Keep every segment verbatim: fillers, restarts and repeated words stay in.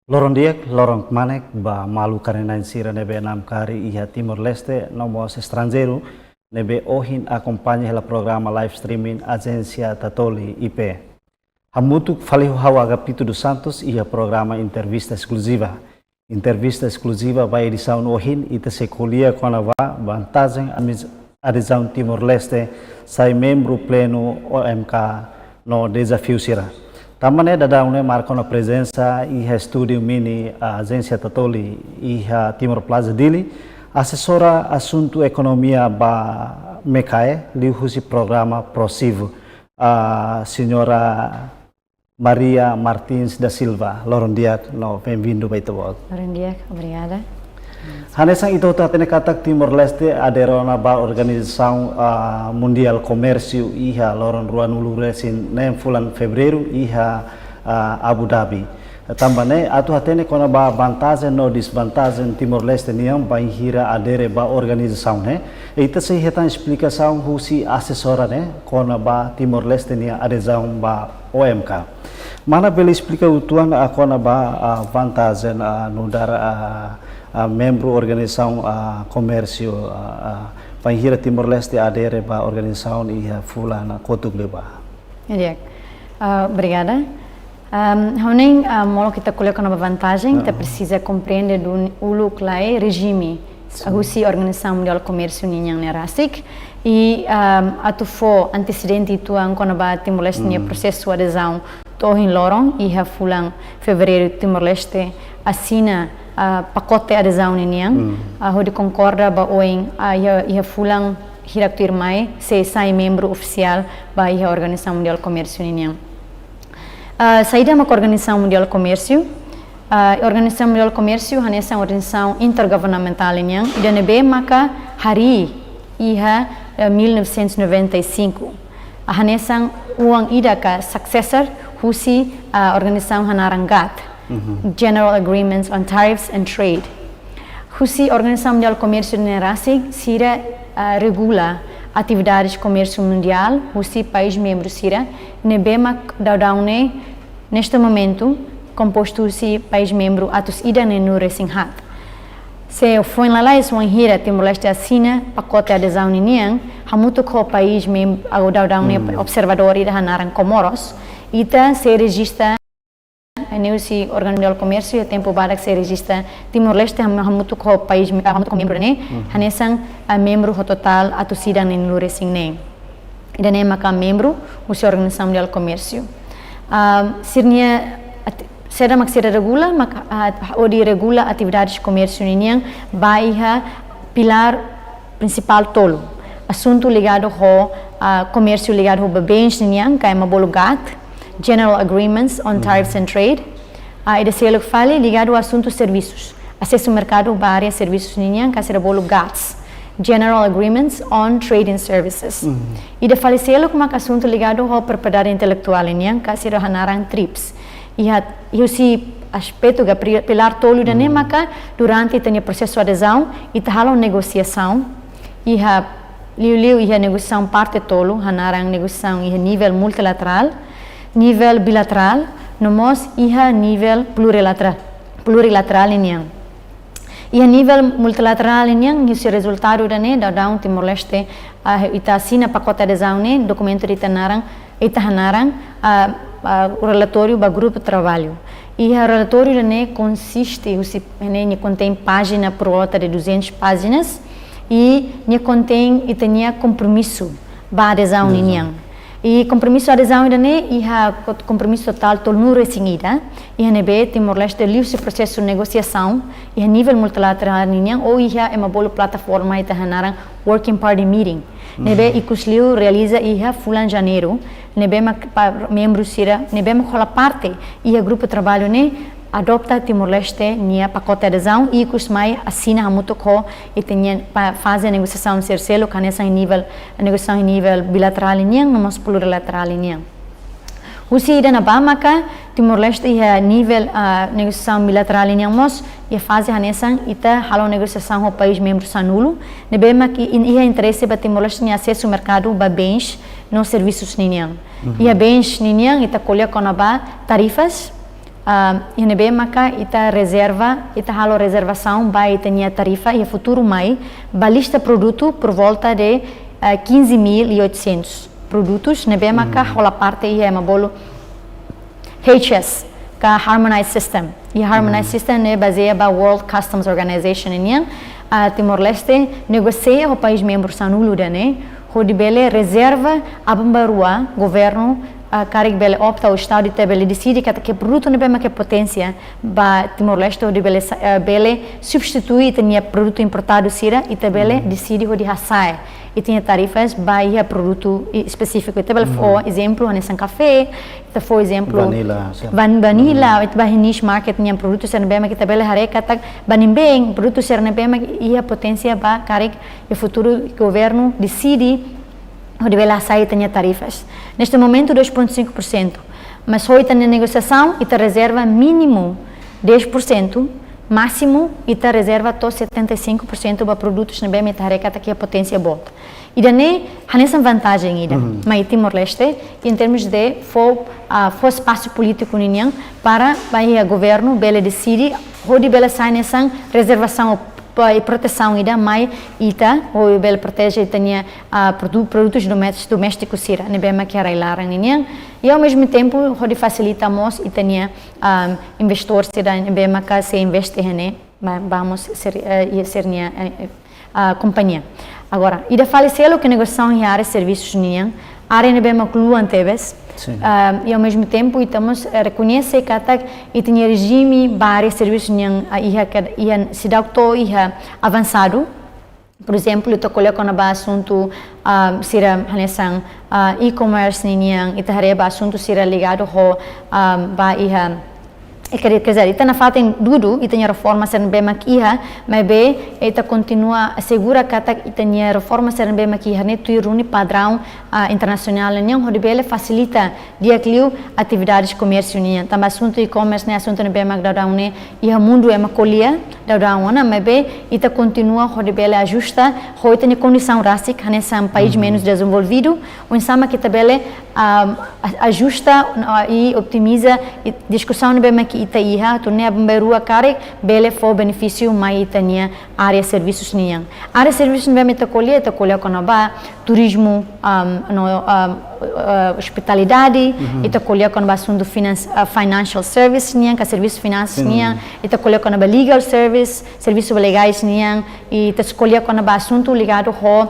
Loron di'ak, loron kmanek ba maluk karenain sira ne'ebé namkari iha Timor-Leste no mós estranjeiru ne'ebé ohin akompaña hela programa live streaming Ajénsia Tatoli I P. Hamutuk fali ho ha'u Agapito dos Santos iha programa Entrevista Eskluziva. Entrevista eskluziva ba edisaun ohin ita sei ko'alia kona-ba vantajen admi-, adezaun Timor-Leste sai membru plenu O M K no dezafiu sira. Tanba ne'e daudaun ne'e marka ona prezensa iha estúdiu mini Ajénsia Tatoli iha Timor Plaza Dili, asesora asuntu ekonomia ba MECAE, liuhusi programa PROSIV, a señora Maria Martins da Silva. Loron di'ak no bem-vindo ba Ita-Boot. Loron di'ak, obrigada. Hanesan ita hotu hatene katak Timor-Leste adere ona ba Organizasaun, ah, Mundiál Komérsiu iha loron ruanulu-resin-neen fulan Fevereiru iha, ah, Abu Dhabi. Tanba ne'e atu hatene kona-ba vantajen no dezvantajen Timor-Leste nian bainhira adere ba organizasaun ne'e, ita sei hetan esplikasaun husi asesora ne'e kona-ba Timor-Leste nia adezaun ba O M K. Mana bele esplika uitoan, ah, kona-ba, ah, vantajen, ah, nu'udar, ah, ah, membru organizasaun, ah, komérsiu, ah, ah, bainhira Timor-Leste adere ba organizasaun iha fulan kotuk liubá? Di'ak. Ah, obrigada. Ahm, ha'u hanoin, ah, molok ita ko'alia kona-ba vantajen, ita, ah, presiza komprende duni uluk lai rejime, sin, husi Organizasaun Mundiál Komérsiu ninian ne'e rasik. I, ahm, atu fó antesedente uitoan kona-ba Timor-Leste nia, mm, prosesu adezaun to'o ohin loron, iha fulan Fevereiru Timor-Leste asina, ah, pakote adezaun ninian, mm, ah, hodi konkorda ba oin, ah, iha, iha fulan hirak tuirmai sei sai membru ofisiál ba iha Organizasaun Mundiál Komérsiu ninian. Ah, saida mak Organizasaun Mundiál Komérsiu? Ah, Organizasaun Mundiál Komérsiu hanesan organizasaun intergovernamentál nian, ida ne'ebé maka harii iha, eh, mil novecentos e noventa e cinco. Ah, hanesan oan ida ka successor husi, ah, organizasaun hanaran GATT, mhm, General Agreements on Tariffs and Trade. Husi Organizasaun Mundiál Komérsiu ne'e rasik, sira, ah, regula atividades komérsiu mundiál husi país membru sira, ne'ebé mak daudaun ne'e, neste momentu, kompostu husi país membru atus ida neenulu-resin-haat. Se foin lalais wainhira Timor-Leste asina pakote adezaun ninian, hamutuk ho país mem-, ah, daudaun ne'e, hmm, observadór ida hanaran Komoros, ita sei rejista, ne'e husi Organizasaun Mundiál Komérsiu, iha tempu badak sei rejista Timor-Leste ham-, hamutuk ho país me-, hamutuk ho membru ne'e, mhm, hanesan, ah, membru ho totál atus ida neenulu-resin-neen. Ida-ne'e maka membru husi Organizasaun Mundiál Komérsiu. Ah, sira-nia ati-, saida mak sira regula, mak, ah, hodi regula atividades komérsiu ninian ba iha pilár prinsipál tolu. Asuntu ligadu ho, ah, komérsiu ligadu ho ba bens ninian, ka ema bolu GATT, General Agreements on, mhm, Tariffs and Trade. Ah, ida seluk fali ligadu ho asuntu servisus. Asesu merkadu ba área servisus ninian, ka sira bolu GATS, General Agreements on Trade in Services. Mhm. Ida fali seluk mak asuntu ligadu ho propriedade intelektuál ninian, ka sira hanaran TRIPS. Iha, iha husi aspetu ka pri-, pilár tolu ida-ne'e, mhm, maka durante ita-nia prosesu adezaun, ita halo negosiasaun, iha liuliu iha negosiasaun parte tolu, hanaran negosiasaun iha nivel multilaterál, nivel bilaterál, no mós iha nivel plurilaterál, plurilaterál ninian. Iha nivel multilaterál ninian, husi rezultadu ida-ne'e, daudaun Timor-Leste, ah, ita asina pakote adezaun ne'e, dokumentu ida ita naran, ita hanaran, ah, ah, relatóriu ba grupu traballu. Iha relatóriu ida-ne'e konsiste, husi, ne'e, nia kontein pájina por volta de duzentas pájinas, i nia kontein ita-nia kompromisu ba adezaun, adezaun, ninian. I kompromisu adezaun ida-ne'e iha ko-, kompromisu totál tolunulu-resin-ida, iha ne'ebé Timor-Leste liuhusi prosesu negosiasaun, iha nivel multilaterál ninian, ou iha ema bolu plataforma ita hanaran Working Party Meeting. Ne'ebé, mhm, ikus liu realiza iha fulan Janeiru, ne'ebé mak pa-, membru sira, ne'ebé mak hola parte iha grupu traballu ne'e, adopta Timor-Leste nia pakote adezaun, ikus mai asina hamutuk ho ita-nia pa-, faze negosiasaun sira seluk, hanesan nivel, negosiasaun nivel bilaterál nian, no mós plurilaterál nian. Husi ida-ne'ebá maka Timor-Leste iha nivel, ah, negosiasaun bilaterál nian mós, iha faze hanesan ita halo negosiasaun ho país membru sanulu, ne'ebé mak i-, iha interese ba Timor-Leste nia asesu merkadu ba bens no servisus ninian. Mhm. Iha bens ninian ita ko'alia kona-ba tarifas, Ah, iha ne'ebé maka ita rezerva, ita halo rezervasaun ba ita-nia tarifa iha futuru mai, ba lista produtu por volta de, ah, quinze mil e oitocentos produtus ne'ebé maka hola parte iha ema bolu H S, ka Harmonized System. I Harmonized System ne'e bazeia ba World Customs Organization nian, ah, Timor-Leste negosia ho país membru sanulu ida-ne'e, hodi bele rezerva aban-bainrua governu, ah, karik bele opta ou Estadu ita bele deside katak iha produtu ne'ebé maka iha poténsia ba Timor-Leste hodi bele sa-, ah, bele substitui ita-nia produtu importadu sira, ita bele deside hodi hasa'e ita-nia tarifas ba iha produtu i-, espesífiku. Ita bele fó ezemplu hanesan kafé, ita fó ezemplu vanilla, van-, vanilla, ita ba iha niche market nian produtu sira ne'ebé maka ita bele haree katak ba nembeen produtu sira ne'ebé maka iha poténsia ba karik iha futuru governu deside hodi bele hasa'e ita-nia tarifas. Neste momento, dois ponto cinco por cento. Mas ho ita-nia negosiasaun, ita rezerva mínimu dez por cento, másimu ita rezerva to'o setenta e cinco por cento ba produtus ne'ebé mak ita haree katak iha poténsia boot. Ida-ne'e hanesan vantajen ida mai Timor-Leste, em termos de fó, ah, fó espasu polítiku ninian para ba iha governu bele deside hodi bele hasa'e hanesan rezervasaun pa-, i protesaun ida mai ita, hodi bele proteje ita-nia, ah, produ-, produtus domés-, doméstiku sira ne'ebé maka iha rai-laran ninian. I ao mesmo tempo hodi fasilita mós ita-nia, ah, investidór sira ne'ebé maka sei investe iha ne'e, ba, ba mós sira, eh, iha sira-nia, eh, eh, ah, kompañia. Agora, ida fali seluk negosia iha área servisus nian, área ne'ebé mak luan tebes. Sin. Ah, i ao mesmo tempo, ita mós, eh, rekoñese katak ita-nia rejime ba área servisus nian, ah, iha ka-, iha seidauk to'o iha avansadu. Por ezemplu, ita ko'alia kona-ba asuntu, ah, sira hanesan, ah, e-commerce ninian, ita haree ba asuntu sira ligadu ho, ah, ba iha, eh, quer, quer dizer, ita nafatin dudu ita-nia reforma sira ne'ebé mak iha, maibé ita kontinua asegura katak ita-nia reforma sira ne'ebé mak iha ne'e tuir duni padraun, ah, internasionál nian hodi bele fasilita di'ak liu atividades komérsiu nian. Tanba asuntu e-commerce ne'e asuntu ne'ebé mak daudaun ne'e iha mundu ema ko'alia daudaun ona, maibé ita kontinua hodi bele ajusta ho ita-nia kondisaun rasik hanesan país menus dezenvolvidu, oinsá mak ita bele, ah, a-, ajusta, ah, i otimiza i diskusaun ne'ebé mak ita iha, atu nune'e aban-bainrua karik bele fó benefísiu mai ita-nia área servisus nian. Área servisus ne'ebé mak ita ko'alia, ita ko'alia kona-ba turizmu, um, no, um, uh, ospitalidade, ita ko'alia kona-ba asuntu finans-, uh, financial service nian, ka servisu finansas nian, ita ko'alia kona-ba legal service, servisu legais nian, i ita ko'alia kona-ba asuntu ligadu ho,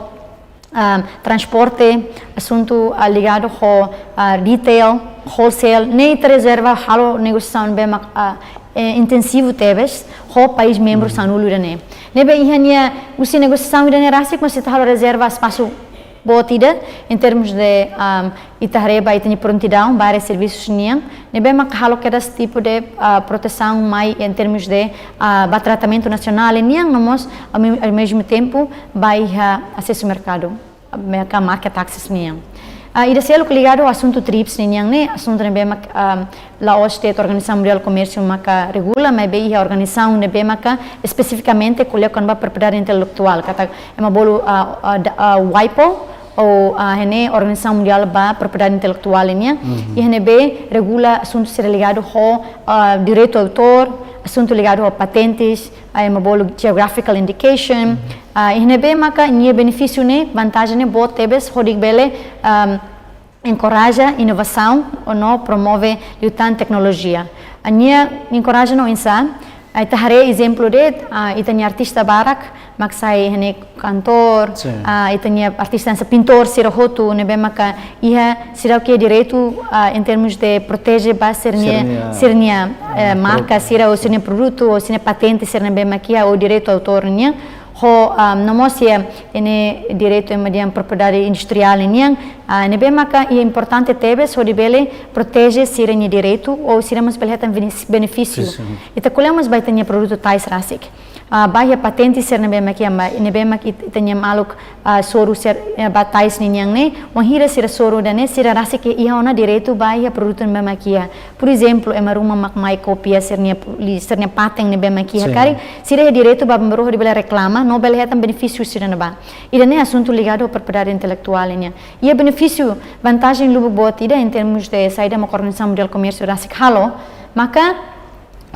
um, transporte, asuntu, uh, ligadu ho, uh, retail, wholesale, ne'e ita rezerva halo negosiasaun ne'ebé mak, uh, eh, intensivu tebes ho país membru sanulu ida-ne'e. Ne'ebé iha nia, husi negosiasaun ida-ne'e rasik, mas ita halo rezerva espasu boot ida, em termos de, ahm, ita haree ba ita-nia prontidaun ba área servisus nian, ne'ebé mak halo kedas tipu de, ah, protesaun mai em termos de, ah, ba tratamentu nasionál nian, no mós ao me-, ao mesmo tempo ba iha asesu merkadu, merka-, market access nian. Ah, ida seluk ligadu ho asuntu trips nian ne'e, asuntu ne'ebé mak, ahm, la'ós de'it Organizasaun Mundiál Komérsiu maka regula, maibé iha organizasaun ne'ebé maka espesifikamente ko'alia kona-ba propriedade intelektuál, katak ema bolu, ah, ah, da-, ah, WIPO, ou, ah, iha ne'e Organizasaun Mundiál ba Propriedade Intelektuál nian, iha ne'ebé regula asuntu sira ligadu ho, ah, direitu autór, asuntu ligadu ho patentes, ah, ema bolu geographical indication, ah, iha ne'ebé maka nia benefísiu ne'e, vantajen ne'e boot tebes hodi bele, ah, enkoraja inovasaun no promove liután teknolojia. Nia enkoraja no oinsá, ah, ita haree ezemplu de'it, ah, ita-nia artista barak mak sai iha ne'e kantór, ah, ita-nia artista hanesan pintór sira hotu ne'ebé maka iha sira ke direitu, ah, em termos de proteje ba sira-nia, sira-nia, eh, marka sira ou sira-nia produtu ou sira-nia patente sira ne'ebé mak iha ou direitu autór nian. Ho, ah, no mós iha ne'e direitu ema dehan propriedade industriál nian, ah, ne'ebé maka iha importante tebes hodi bele proteje sira-nia direitu ou sira mós bele hetan bene-, benefísiu. Ita ko'alia mós ba ita-nia produtu tais rasik. Ah, ba iha patente sira ne'ebé mak iha, ne'ebé mak it-, ita-nia maluk, ah, soru sira, eh, ba tais nian ne'e, wainhira sira soru ida-ne'e, sira rasik iha ona direitu ba iha produtu ne'ebé mak iha. Por ezemplu, ema ruma mak mai kopia sira-nia pu-, li-, sira-nia paten ne'ebé mak iha karik, sira iha direitu ba aban-bainrua hodi bele reklama, no bele hetan benefísiu sira-ne'ebá. Ida-ne'e asuntu ligadu ho propriedade intelektuál nian. Iha benefísiu, vantajen lubuk boot ida em termos de saida mak Organizasaun Mundiál Komérsiu rasik halo, Maka,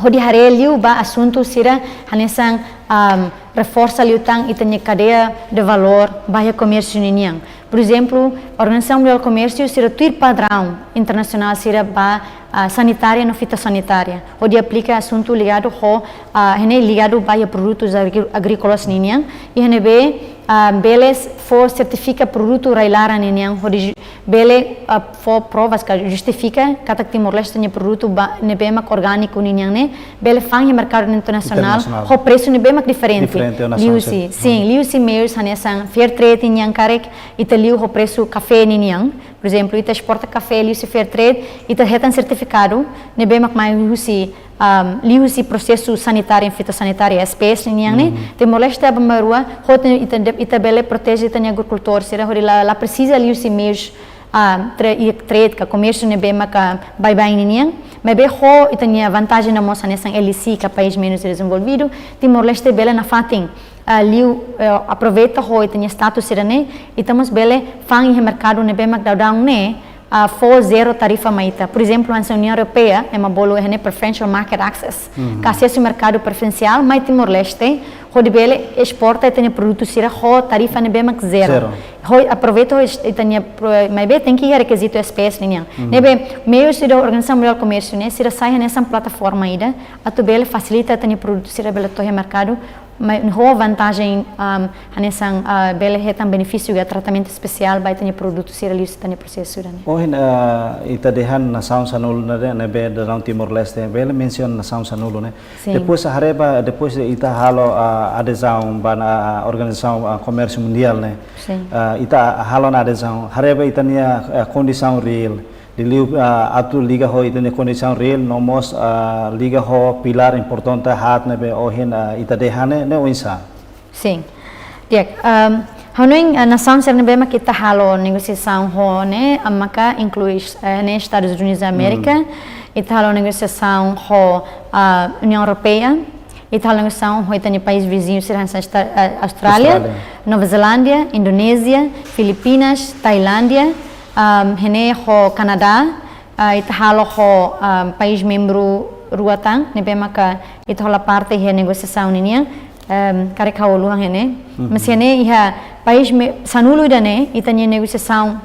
hodi haree liu ba asuntu sira hanesan, am, reforsa liután ita-nia kadeia de valór ba iha komérsiu ninian. Por ezemplu, Organizasaun Mundiál Komérsiu sira tuir padraun internasionál sira ba, ah, sanitária no fitossanitária. Hodi aplika asuntu ligadu ho, ah, ne'e ligadu ba iha produtus agri-, agríkolas ninian. Iha ne'ebé, ah, bele fó sertifika produtu rai-laran ninian, hodi ju-, bele, ah, fó provas ka justifika katak Timor-Leste nia produtu ba ne'ebé mak orgániku ninian ne'e bele fa'an iha merkadu internasionál. Internasionál. Ho presu ne'ebé mak diferente. Diferente, ho nasaun sira. Liuhusi, sin, liuhusi meius hanesan fair trade ninian karik, ita liu ho presu kafé ninian. Por ezemplu, ita esporta kafé liuhusi fair trade, ita hetan sertifikadu ne'ebé mak mai husi, am, liuhusi prosesu sanitáriu, fitossanitáriu, S P S ninian ne'e. Timor-Leste aban-bainrua, hotu ita, ita bele proteje ita-nia agrikultór sira, hodi la, la presiza liuhusi meius, ah, tra-, i trade ka komérsiu ne'ebé maka baibain ninian. Maibé ho ita-nia vantajen ida mós hanesan L D C ka país menus dezenvolvidu, Timor-Leste bele nafatin, ah, liu, eh, aproveita ho ita-nia status sira-ne'e, ita mós bele fa'an iha merkadu ne'ebé mak daudaun ne'e, ah, fó zero tarifa mai ita. Por ezemplu, hanesan Uniaun Europeia, ema bolu iha ne'e preferential market access. Ka asesu merkadu preferensiál mai Timor-Leste, hodi bele esporta ita-nia produtu sira ho tarifa ne'ebé mak zero. Zero. Hodi aproveita ho ita-nia pro-, maibé tenke iha rekizitu S P S ninian. Ne'ebé, meius sira Organizasaun Mundiál Komérsiu ne'e, sira sai hanesan plataforma ida, atu bele fasilita ita-nia produtu sira bele to'o iha merkadu, mai ho vantajen, am, hanesan, ah, bele hetan benefísiu ka tratamentu espesiál ba ita-nia produtu sira liuhusi ita-nia prosesu ida-ne'e. Ohin, ah, ita dehan nasaun sanulu ne'e, ne'ebé daudaun Timor-Leste, bele mensiona nasaun sanulu ne'e. Sin. Depois haree ba, depois ita halo, ah, adezaun ba, ah, Organizasaun, ah, Komérsiu Mundiál ne'e. Sin. Ah, ita halo ona adezaun, haree ba ita-nia, ah, kondisaun reál. Liuliu, ah, atu liga ho ita-nia kondisaun reál, no mós, ah, liga ho pilár importante haat ne'ebé ohin, ah, ita dehan ne'e, ne'e oinsá? Sin. Di'ak, ehm, hanoin, eh, nasaun sira ne'ebé mak ita halo negosiasaun ho ne'e, ah, maka inklui, eh, ne'e Estadus Unidus da Amérika, ita halo negosiasaun ho, ah, Uniaun Europeia, ita halo negosiasaun ho ita-nia país viziñu sira hanesan Esta-, eh, Austrália, Austrália. Nova Zelándia, Indonézia, Filipinas, Tailándia, ehm, iha ne'e ho Kanadá, ah, ita halo ho, ah, país membru rua tan, ne'ebé maka ita hola parte iha negosiasaun ninian, em, karik ha'u haluha iha ne'e. Mas iha ne'e iha país me-, sanulu ida-ne'e, ita-nia negosiasaun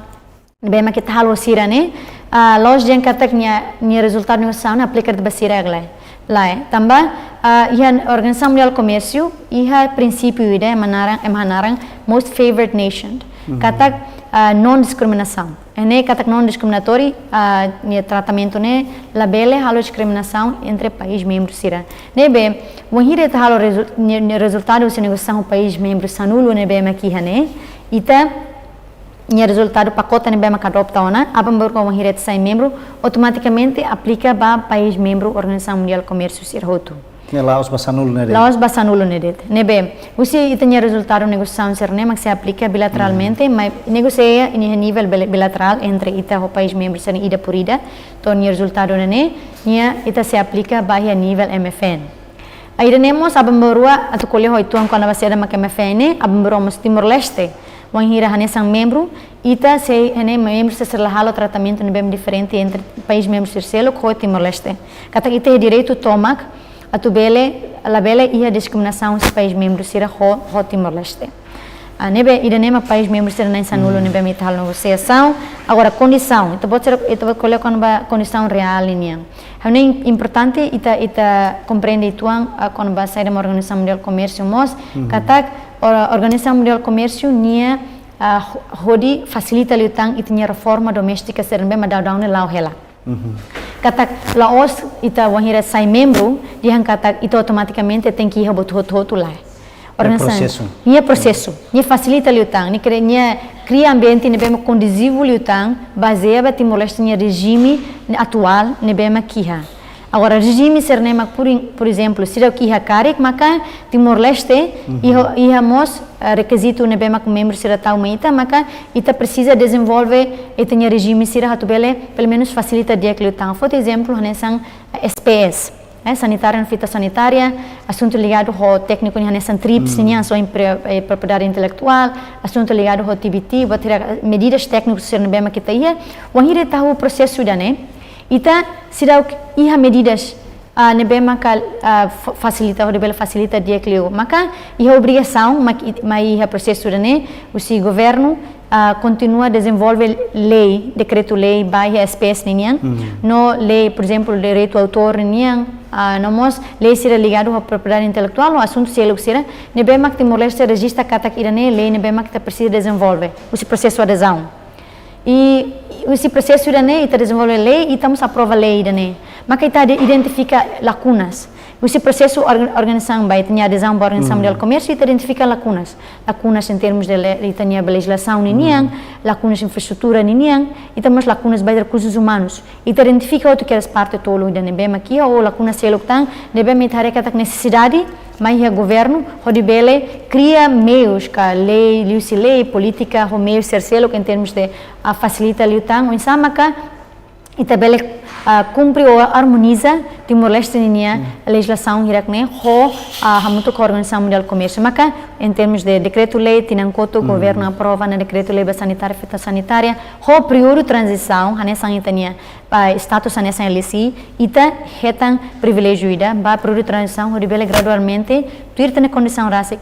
ne'ebé maka ita halo ho sira-ne'e, ah, la'ós dehan katak nia, nia rezultadu negosiasaun ne'e aplika ba sira ka lae. Lae, tanba, ah, iha Organizasaun Mundiál Komérsiu, iha prinsípiu ida ema naran, ema hanaran most favored nation. Katak, ah, non-diskriminasaun. Iha ne'e katak non-diskriminatóriu, ah, nia tratamentu ne'e labele halo diskriminasaun entre país membru sira. Ne'ebé, wainhira ita halo rezu-, nia, nia rezultadu husi negosiasaun ho país membru sanulu ne'ebé mak iha ne'e, ita-nia rezultadu pakote ne'ebé mak adopta ona, aban-bainrua wainhira ita sai membru, automatikamente aplika ba país membru Organizasaun Mundiál Komérsiu sira hotu. Ne'e la'ós ba sanulu ne'e de'it. La'ós ba sanulu ne'e de'it. Ne'ebé, husi ita-nia rezultadu negosiasaun sira-ne'e mak sei aplika bilateralmente, maibé negosia iha nivel bile-, bilaterál entre ita ho país membru sira ida por ida, to'o nia rezultadu ne'e, nia ita sei aplika ba iha nivel M F N. Ida-ne'e mós aban-bainrua atu ko'alia ho uitoan kona-ba saida mak M F N ne'e, aban-bainrua mós Timor-Leste. Wainhira hanesan membru, ita sei, iha ne'e membru sei la halo tratamentu ne'ebé diferente entre país membru sira seluk ho Timor-Leste. Katak ita iha direitu tomak, atu bele, labele iha diskriminasaun husi país membru sira ho, ho Timor-Leste. Ah, ne'ebé ida-ne'e mak país membru sira na'in sanulu ne'ebé mak ita halo negosiasaun. Agora kondisaun, ita-boot sira, ita-boot ko'alia kona-ba kondisaun reál ninian. Hanoin importante ita, ita komprende uitoan, ah, kona-ba saida mak Organizasaun Mundiál Komérsiu mós, katak or-, Organizasaun Mundiál Komérsiu nia, ah, ho-, hodi fasilita liután ita-nia reforma doméstika sira ne'ebé mak daudaun ne'e la'o hela. Katak la'ós ita wainhira sai membru, dehan katak ita automatikamente tenke iha buat hotu-hotu, lae. Organizasaun. Prosesu. Nia prosesu. Nia fasilita liután, nia kria, nia kria ambiente ne'ebé mak kondusivu liután, bazeia ba Timor-Leste nia rejime atuál ne'ebé mak iha. Agora, rejime sira-ne'e mak, por in-, por ezemplu, seidauk iha karik, maka Timor-Leste iha, iha mós, eh, rekizitu ne'ebé mak membru sira tau mai ita, maka ita presiza dezenvolve ita-nia rejime sira atu bele, pelumenus, fasilita di'ak liután. Foti ezemplu hanesan S P S, eh, sanitária no fitossanitária, asuntu ligadu ho tékniku nian hanesan trips nian, so impre-, eh, propriedade intelektuál, asuntu ligadu ho T B T, buat sira, medidas téknikas sira ne'ebé mak ita iha, wainhira ita hahú prosesu ida-ne'e, Ita seidauk iha medidas, ah, ne'ebé maka, ah, fa-, fasilita, hodi bele fasilita di'ak liu. Maka iha obrigasaun, mak it-, mai iha prosesu ida-ne'e, husi governu, ah, kontinua dezenvolve lei, dekretu-lei ba iha S P S ninian, no lei, por ezemplu, direitu autór ninian, ah, no mós lei sira ligadu ho propriedade intelektuál, no asuntu seluk sira, ne'ebé mak Timor-Leste rejista katak ida-ne'e lei ne'ebé mak ita presiza dezenvolve, husi prosesu adezaun. I, i husi prosesu ida-ne'e, ita dezenvolve lei, ita mós aprova lei ida-ne'e. Maka ita de-, identifika lakunas. Husi prosesu orga-, organizasaun ba, ita-nia adezaun ba Organizasaun Mundiál Komérsiu, ita identifika lakunas. Lakunas em termos de le-, ita-nia ba lejizlasaun ninian, lakunas infraestrutura ninian, ita mós lakunas ba rekursus umanus. Ita identifika hotu kedas parte tolu ida ne'ebé mak iha, ou lakuna seluk tan, ne'ebé mak ita haree katak nesesidade, mai iha governu, hodi bele kria meius ka lei, liuhusi lei, polítika, ho meius sira seluk em termos de, ah, fasilita liután, oinsá maka ita bele, ah, kumpre ou armoniza Timor-Leste ninia lejizlasaun hirak-ne'e ho, ah, hamutuk ho Organizasaun Mundiál Komérsiu. Maka, em termos de dekretu-lei, tinan kotuk governu aprova ona dekretu-lei ba sanitária, fitossanitária, ho períodu tranzisaun, hanesan ita-nia, ah, status hanesan L S I, ita hetan priviléjiu ida ba períodu tranzisaun, hodi bele gradualmente, tuir ita-nia kondisaun rasik,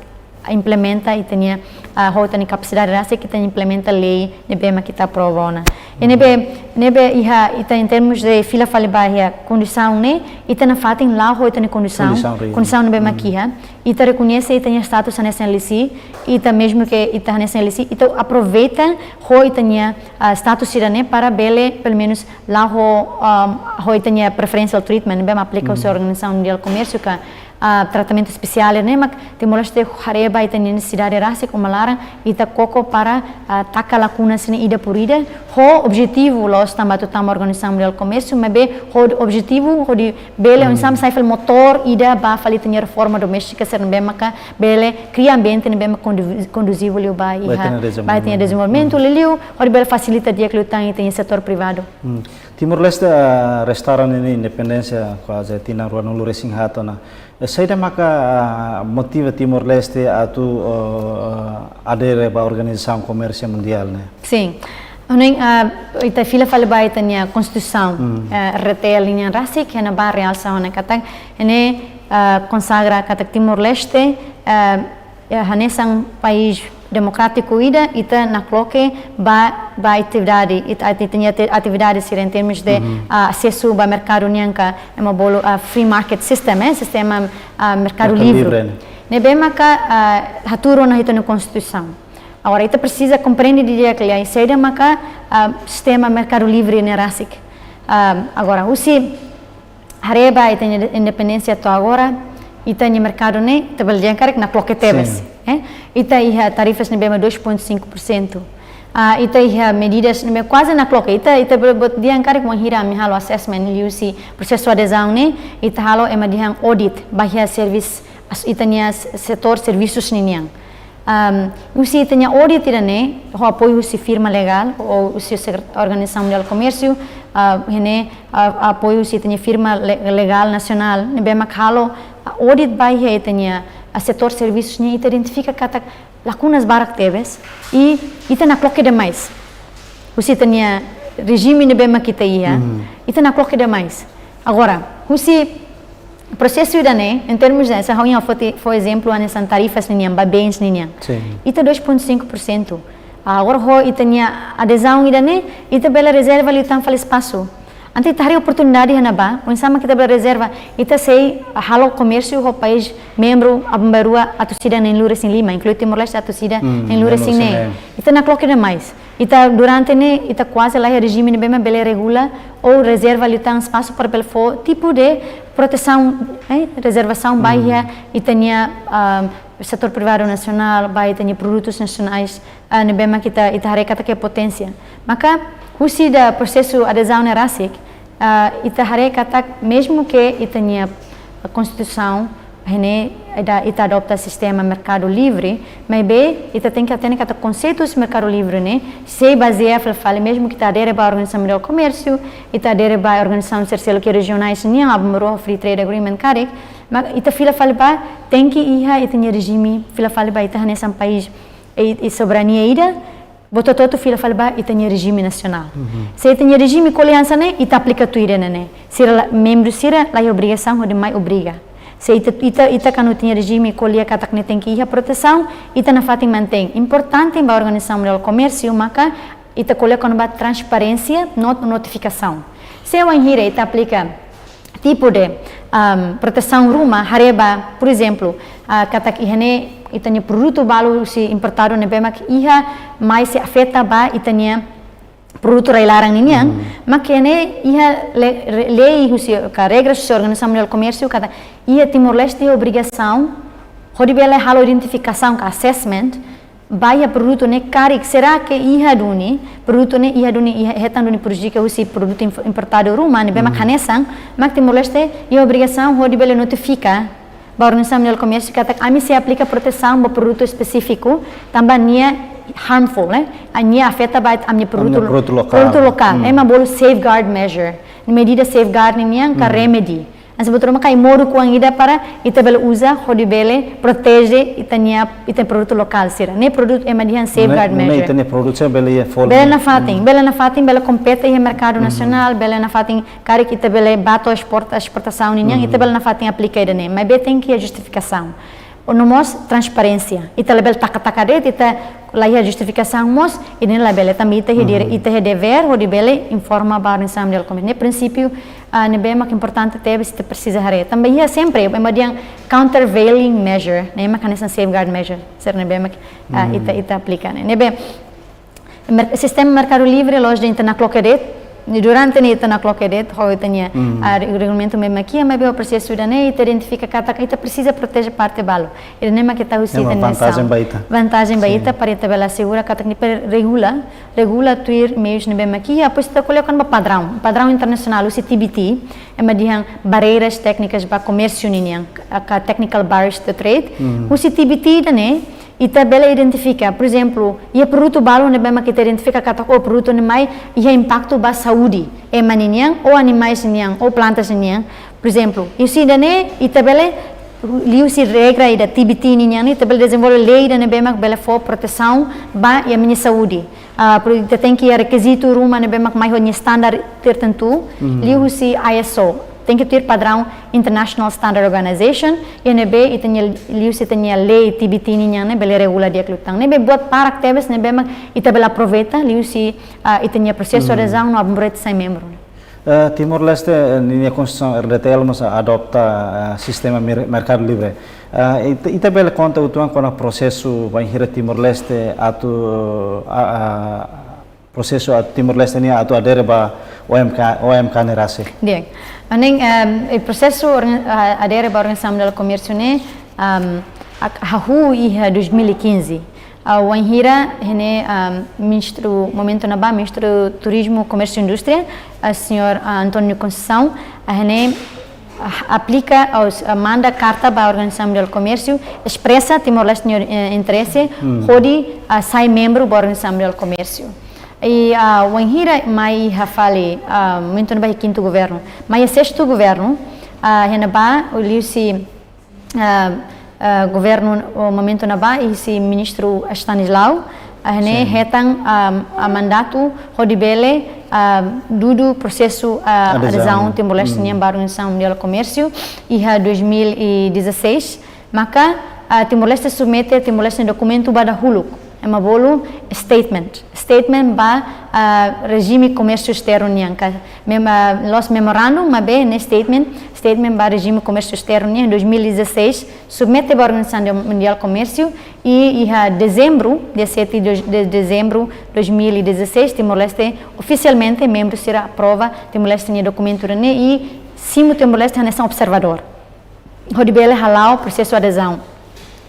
implementa ita-nia, ah, ho ita-nia kapasidade rasik, ita implementa lei ne'ebé mak ita aprova ona. I ne'ebé, ne'ebé iha ita em termos de fila fali ba iha kondisaun ne'e, ita nafatin la'o ho ita-nia kondisaun, kondisaun reál, kondisaun ne'ebé mak iha, ita rekoñese ita-nia status hanesan L S I, ita mezmu ke ita hanesan L S I, ita aproveita ho ita-nia, ah, status sira-ne'e para bele, pelumenus, la'o ho, ah, ho ita-nia preferential treatment, ne'ebé mak aplika husi Organizasaun Mundiál Komérsiu ka, ah, tratamentu espesiál ne'e, mak Timor-Leste haree ba ita-nia nesesidade rasik, uma laran, ita koko para, ah, taka lakunas ne'e ida por ida, ho objetivu la'ós tanba atu tama Organizasaun Mundiál Komérsiu, maibé ho objetivu, hodi bele, oinsá mak sai fali motór ida ba fali ita-nia reforma doméstika sira ne'ebé maka bele kria ambiente ne'ebé mak kondu-, konduzivu liu ba iha, ba ita-nia dezenvolvimentu, liuliu, hodi bele fasilita di'ak liután ita-nia setór privadu. Timor-Leste, ah, restaura ninia independénsia kuaze tinan ruanulu-resin-haat ona. Eh, saida maka, ah, motiva Timor-Leste atu, eh, adere ba Organizasaun Komérsiu Mundiál ne'e? Sin. Hanoin, ah, ita fila fali ba ita-nia Konstituisaun, eh, R T L nian rasik, iha ne'ebá realsa ona katak, ne'e, ah, konsagra katak Timor-Leste, eh, eh, hanesan país demokrátiku ida, ita nakloke ba, ba atividade, ita, ita-nia ati-, atividade sira em termos de, ah, asesu ba merkadu nian ka, ema bolu, ah, free market system, eh, sistema, ah, merkadu livre. Ne'ebé maka, ah, hatuur ona iha ita-nia Konstituisaun. Agora, ita presiza komprende didi'ak liu, saida maka, ah, sistema merkadu livre ne'e rasik. Ah, agora, husi haree ba ita-nia independénsia to'o agora, ita-nia merkadu ne'e, ita bele dehan karik nakloke tebes, eh? Ita iha tarifas ne'ebé mak dois ponto cinco por cento. Ah, ita iha medidas ne'ebé kuaze nakloke. Ita, ita bele buat dehan karik wainhira ami halo assessment liuhusi prosesu adezaun ne'e, ita halo ema dehan audit, ba iha servis-, as-, ita-nia se-, setór servisus ninian. Am, husi ita-nia audit ida-ne'e, ho apoiu husi firma legál, ou husi sekre-, Organizasaun Mundiál Komérsiu, ah, ne'e, ah, apoiu husi ita-nia firma le-, legál nasionál, ne'ebé mak halo, ah, audit ba iha ita-nia, ah, setór servisus ne'e, ita identifika katak lakunas barak tebes, i ita nakloke demais. Husi ita-nia rejime ne'ebé mak ita iha, ita nakloke demais. Agora, husi prosesu ida-ne'e, em termos de, se ha'u foti, fó ezemplu, hanesan tarifas ninian, ba bens ninian. Ita dois ponto cinco por cento. Agora ho ita-nia adezaun ida-ne'e, ita bele rezerva liután fali espasu. Entaun ita haree oportunidade iha ne'ebá, oinsá mak ita bele rezerva, ita sei halo komérsiu ho país membru aban-bainrua atus ida neenulu-resin-lima, inklui Timor-Leste atus ida neenulu-resin-neen. Ita nakloke demais. Ita durante ne'e, ita kuaze la iha rejime ne'ebé mak bele regula ou rezerva liután espasu para bele fó tipu de protesaun, eh, rezervasaun ba iha ita-nia, ah, setór privadu nasionál, ba ita-nia produtus nasionais, ah, ne'ebé mak ita, ita haree katak iha poténsia. Maka, husi ida prosesu adezaun ne'e rasik, ah, ita haree katak mezmu ke ita-nia Konstituisaun, ne'e, ida, ita adota sistema merkadu livre, maibé ita tenke hatene katak konseitu merkadu livre ne'e sei bazeia fila fali, mezmu ke ita adere ba Organizasaun Mundiál Komérsiu, ita adere ba organizasaun sira seluk rejionais nian, aban-bainrua Free Trade Agreement karik, mas ita fila fali ba, tenke iha ita-nia rejime, fila fali ba ita hanesan país, i, i soberania ida, Buat hotu-hotu fila fali ba ita-nia rejime nasionál. Se ita-nia rejime ko'alia hanesan ne'e, ita aplika tuir ida-ne'e. Sira la, membru sira la iha obrigasaun hodi mai obriga. Se ita, ita, ita kuandu ita-nia rejime ko'alia katak ne'e tenke iha protesaun, ita nafatin mantein. Importante ba Organizasaun Mundiál Komérsiu maka ita ko'alia kona-ba transparénsia no notifikasaun. Se wainhira ita aplika tipu de, am, protesaun ruma, haree ba, por ezemplu, ah, katak iha ne'e ita-nia produtu balu husi importadu ne'ebé mak iha mai sei afeta ba ita-nia produtu rai-laran ninian, mak iha ne'e iha le-, re-, lei husi ka regras husi Organizasaun Mundiál Komérsiu katak iha Timor-Leste iha obrigasaun hodi bele halo identifikasaun ka assessment ba iha produtu ne'e karik, será que iha duni, produtu ne'e iha duni, iha hetan duni prejudika husi produtu inf-, importadu ruma, ne'ebé mak hanesan, mak Timor-Leste iha obrigasaun hodi bele notifika ba Organizasaun Mundiál Komérsiu katak ami sei aplika protesaun ba produtu espesífiku, tanba nia harmful, eh? Ah, nia afeta ba ami-nia produtu, ami-nia produtu lokál. Produtu lokál. Ema bolu safeguard measure. Medida safeguard ninian ka remedy. Hanesan buat ruma ka modo-oan ida para ita bele uza hodi bele proteje ita-nia, ita-nia produtu lokál sira. Ne'e produtu ema dehan safeguard measure. Ne'e ita-nia produtu sira bele iha folin. Bele nafatin, bele nafatin, bele kompete iha merkadu nasionál, bele nafatin karik ita bele bá to'o esporta-, esportasaun ninian, ita bele nafatin aplika ida-ne'e. Maibé tenke iha justifikasaun. No mós transparénsia. Ita labele taka-taka de'it, ita la iha justifikasaun mós, ida-ne'e labele, tanba ita iha dire-, ita iha devér hodi bele informa ba Organizasaun Mundiál Komérsiu. Ne'e prinsípiu, ah, ne'ebé mak importante tebes ita presiza haree. Tanba iha sempre, ema dehan countervailing measure, ne'e mak hanesan safeguard measure, sira ne'ebé mak, ah, ita, ita aplika ne'e. Ne'ebé, mer-, sistema merkadu livre, lójika, ita nakloke de'it, i durante ne'e ita nakloke de'it, ho ita-nia, ah, re-, regulamentu ne'ebé mak iha, maibé ho prosesu ida-ne'e, ita identifika katak ita presiza proteje parte balu. Ida-ne'e mak ita husi ita-nia vantajen ba ita. Vantajen ba ita, para ita bele asegura katak ne'e pe regula, regula tuir meius ne'ebé mak iha, depois ita ko'alia kona-ba padraun, padraun internasionál, husi T B T, ema dehan barreiras técnicas ba komérsiu ninian, ka, ka technical barriers to trade, husi T B T ida-ne'e, ita bele identifika, por ezemplu, iha produtu balu ne'ebé mak ita identifika katak, oh, produtu ne'e mai iha impaktu ba saúde ema ninian, ou animais ninian, ou plantas ninian. Por ezemplu, husi ida-ne'e, ita bele, liuhusi regra ida T B T ninian, ita bele dezenvolve lei ida ne'ebé mak bele fó protesaun ba iha ami-nia saúde. Ah, por, ita tenke iha rekizitu ruma ne'ebé mak mai ho nia standar tertentu, liuhusi I S O. Tenke tuir padraun International Standard Organization, i ne'ebé ita-nia, liuhusi ita-nia lei T B T ninian ne'e bele regula di'ak liután. Ne'ebé buat barak tebes ne'ebé mak ita bele aproveita, liuhusi, ah, ita-nia prosesu adezaun no absorve sai membru. Eh, Timor-Leste, eh, ninia Konstituisaun R D T L mós adota, eh, sistema mer-, merkadu livre. Eh, ita, ita bele konta uitoan kona-ba prosesu bainhira Timor-Leste atu, a, a, prosesu atu Timor-Leste nian atu adere ba O M K, O M K ne'e rasik. Di'ak. Hanesan, em, e prosesu orga-, a, adere ba Organizasaun Mundiál Komérsiu ne'e, em, ak-, hahú iha dois mil e quinze. Ah, wainhira, iha ne'e, ah, ministru, momentu ne'ebá, ministru Turizmu, Komérsiu i Indústria, ah, señór, ah, António Conceição, ah, iha ne'e, ah, aplika, ou, ah, manda karta ba Organizasaun Mundiál Komérsiu, espresa Timor-Leste nia, eh, interese, hodi, ah, sai membru ba Organizasaun Mundiál Komérsiu. I, ah, wainhira mai iha fali, ah, momentu ne'ebá iha kintu governu, mai iha sestu governu, ah, iha ne'ebá, liuhusi ah, ah, governu, o, momentu ne'ebá, husi ministru Stanislau, ah, ne'e hetan, ah, ah, mandatu hodi bele, ah, dudu prosesu, ah, adezaun Timor-Leste nian ba Organizasaun Mundiál Komérsiu, iha dois mil e dezasseis, maka, ah, Timor-Leste submete Timor-Leste dokumentu ba dahuluk. Ema bolu statement. Statement ba, ah, rejime komérsiu esternu nian ka. Mem-, ah, la'ós memorandum, maibé ne'e statement, statement ba rejime komérsiu esternu nian, dois mil e dezasseis, submete ba Organizasaun Mundiál Komérsiu i iha dezembru, dia sete de, de dezembro dois mil e dezasseis, Timor-Leste ofisialmente membru sira aprova Timor-Leste nia dokumentu ne'e i simu Timor-Leste hanesan observadór hodi bele hala'o prosesu adezaun.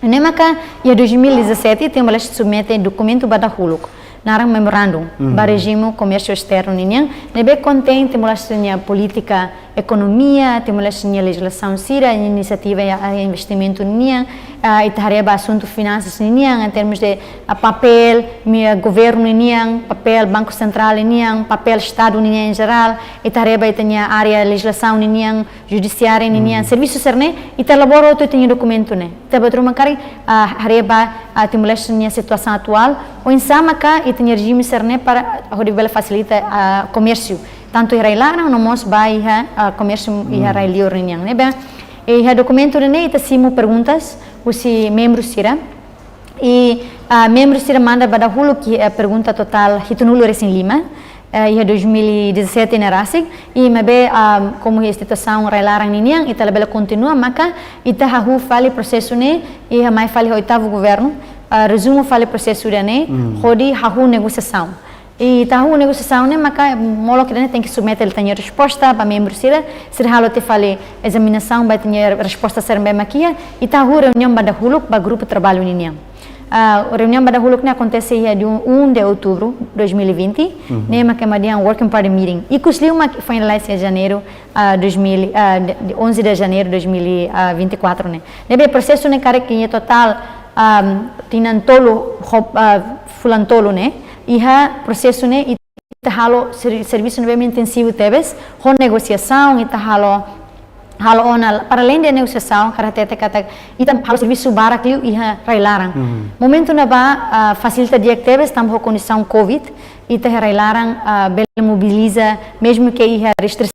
Ne'e maka, iha dois mil e dezasete, Timor-Leste submete dokumentu ba dahuluk, naran memorandum, ba rejime komérsiu esternu ninian, ne'ebé kontein Timor-Leste nia polítika, ekonomia, Timor-Leste nia lejizlasaun sira, inisiativa i, ah, investimentu nian, ah, ita haree ba asuntu finansas nian, em termos de, ah, papél, meiu governu nian, papél Banku Sentrál nian, papél Estadu nian em geral, ita haree ba ita-nia área lejizlasaun nian, judisiária nian, servisu sira-ne'e, ita elabora hotu ita-nia dokumentu ne'e. Ita buat ruma karik, ah, haree ba, ah, Timor-Leste nia situasaun atuál, oinsá maka ita-nia rejime sira-ne'e para hodi bele fasilita, ah, komérsiu. Tantu iha rai-laran, no mós ba iha, ah, komérsiu iha rai-liur nian. Ne'ebé, iha dokumentu ne'e ita simu perguntas husi membru sira. I, ah, membru sira manda ba dahuluk, eh, pergunta totál hitunulu resin lima, eh, iha dois mil e dezassete ne'e rasik. I maibé, ah, komu iha instituisaun rai-laran nian, ita labele kontinua, maka ita hahú fali prosesu ne'e, iha mai fali oitavu governu, ah, rezumu fali prosesu ida-ne'e, hodi hahú negosiasaun. I ita hahú negosiasaun ne'e, maka molok ida-ne'e tenke submete ita-nia resposta ba membru sira, sira halo tiha fali ezaminasaun ba ita-nia resposta sira ne'ebé mak iha, ita hahú reuniaun ba dahuluk ba grupu traballu nian. Ah, reuniaun ba dahuluk ne'e akontese iha dia um de outubro dois mil e vinte, ne'e mak ema dehan working party meeting. Ikus liu mak finalize iha janeiru, ah, dois mil, ah, de, de onze de janeiro dois mil e vinte e quatro ne'e. Ne'ebé prosesu ne'e karik iha totál, ah, tinan tolu, ho-, ah, fulan tolu ne'e. Iha prosesu ne'e ita halo ser-, servisu ne'ebé intensivu tebes, ho negosiasaun, ita halo, halo ona, para além de negosiasaun, hakarak hatete katak ita halo servisu barak liu iha rai-laran. Momentu ne'ebá, ah, fasilita di'ak tebes, tanba ho kondisaun covid, ita iha rai-laran, ah, bele mobiliza, mezmu ke iha restrisaun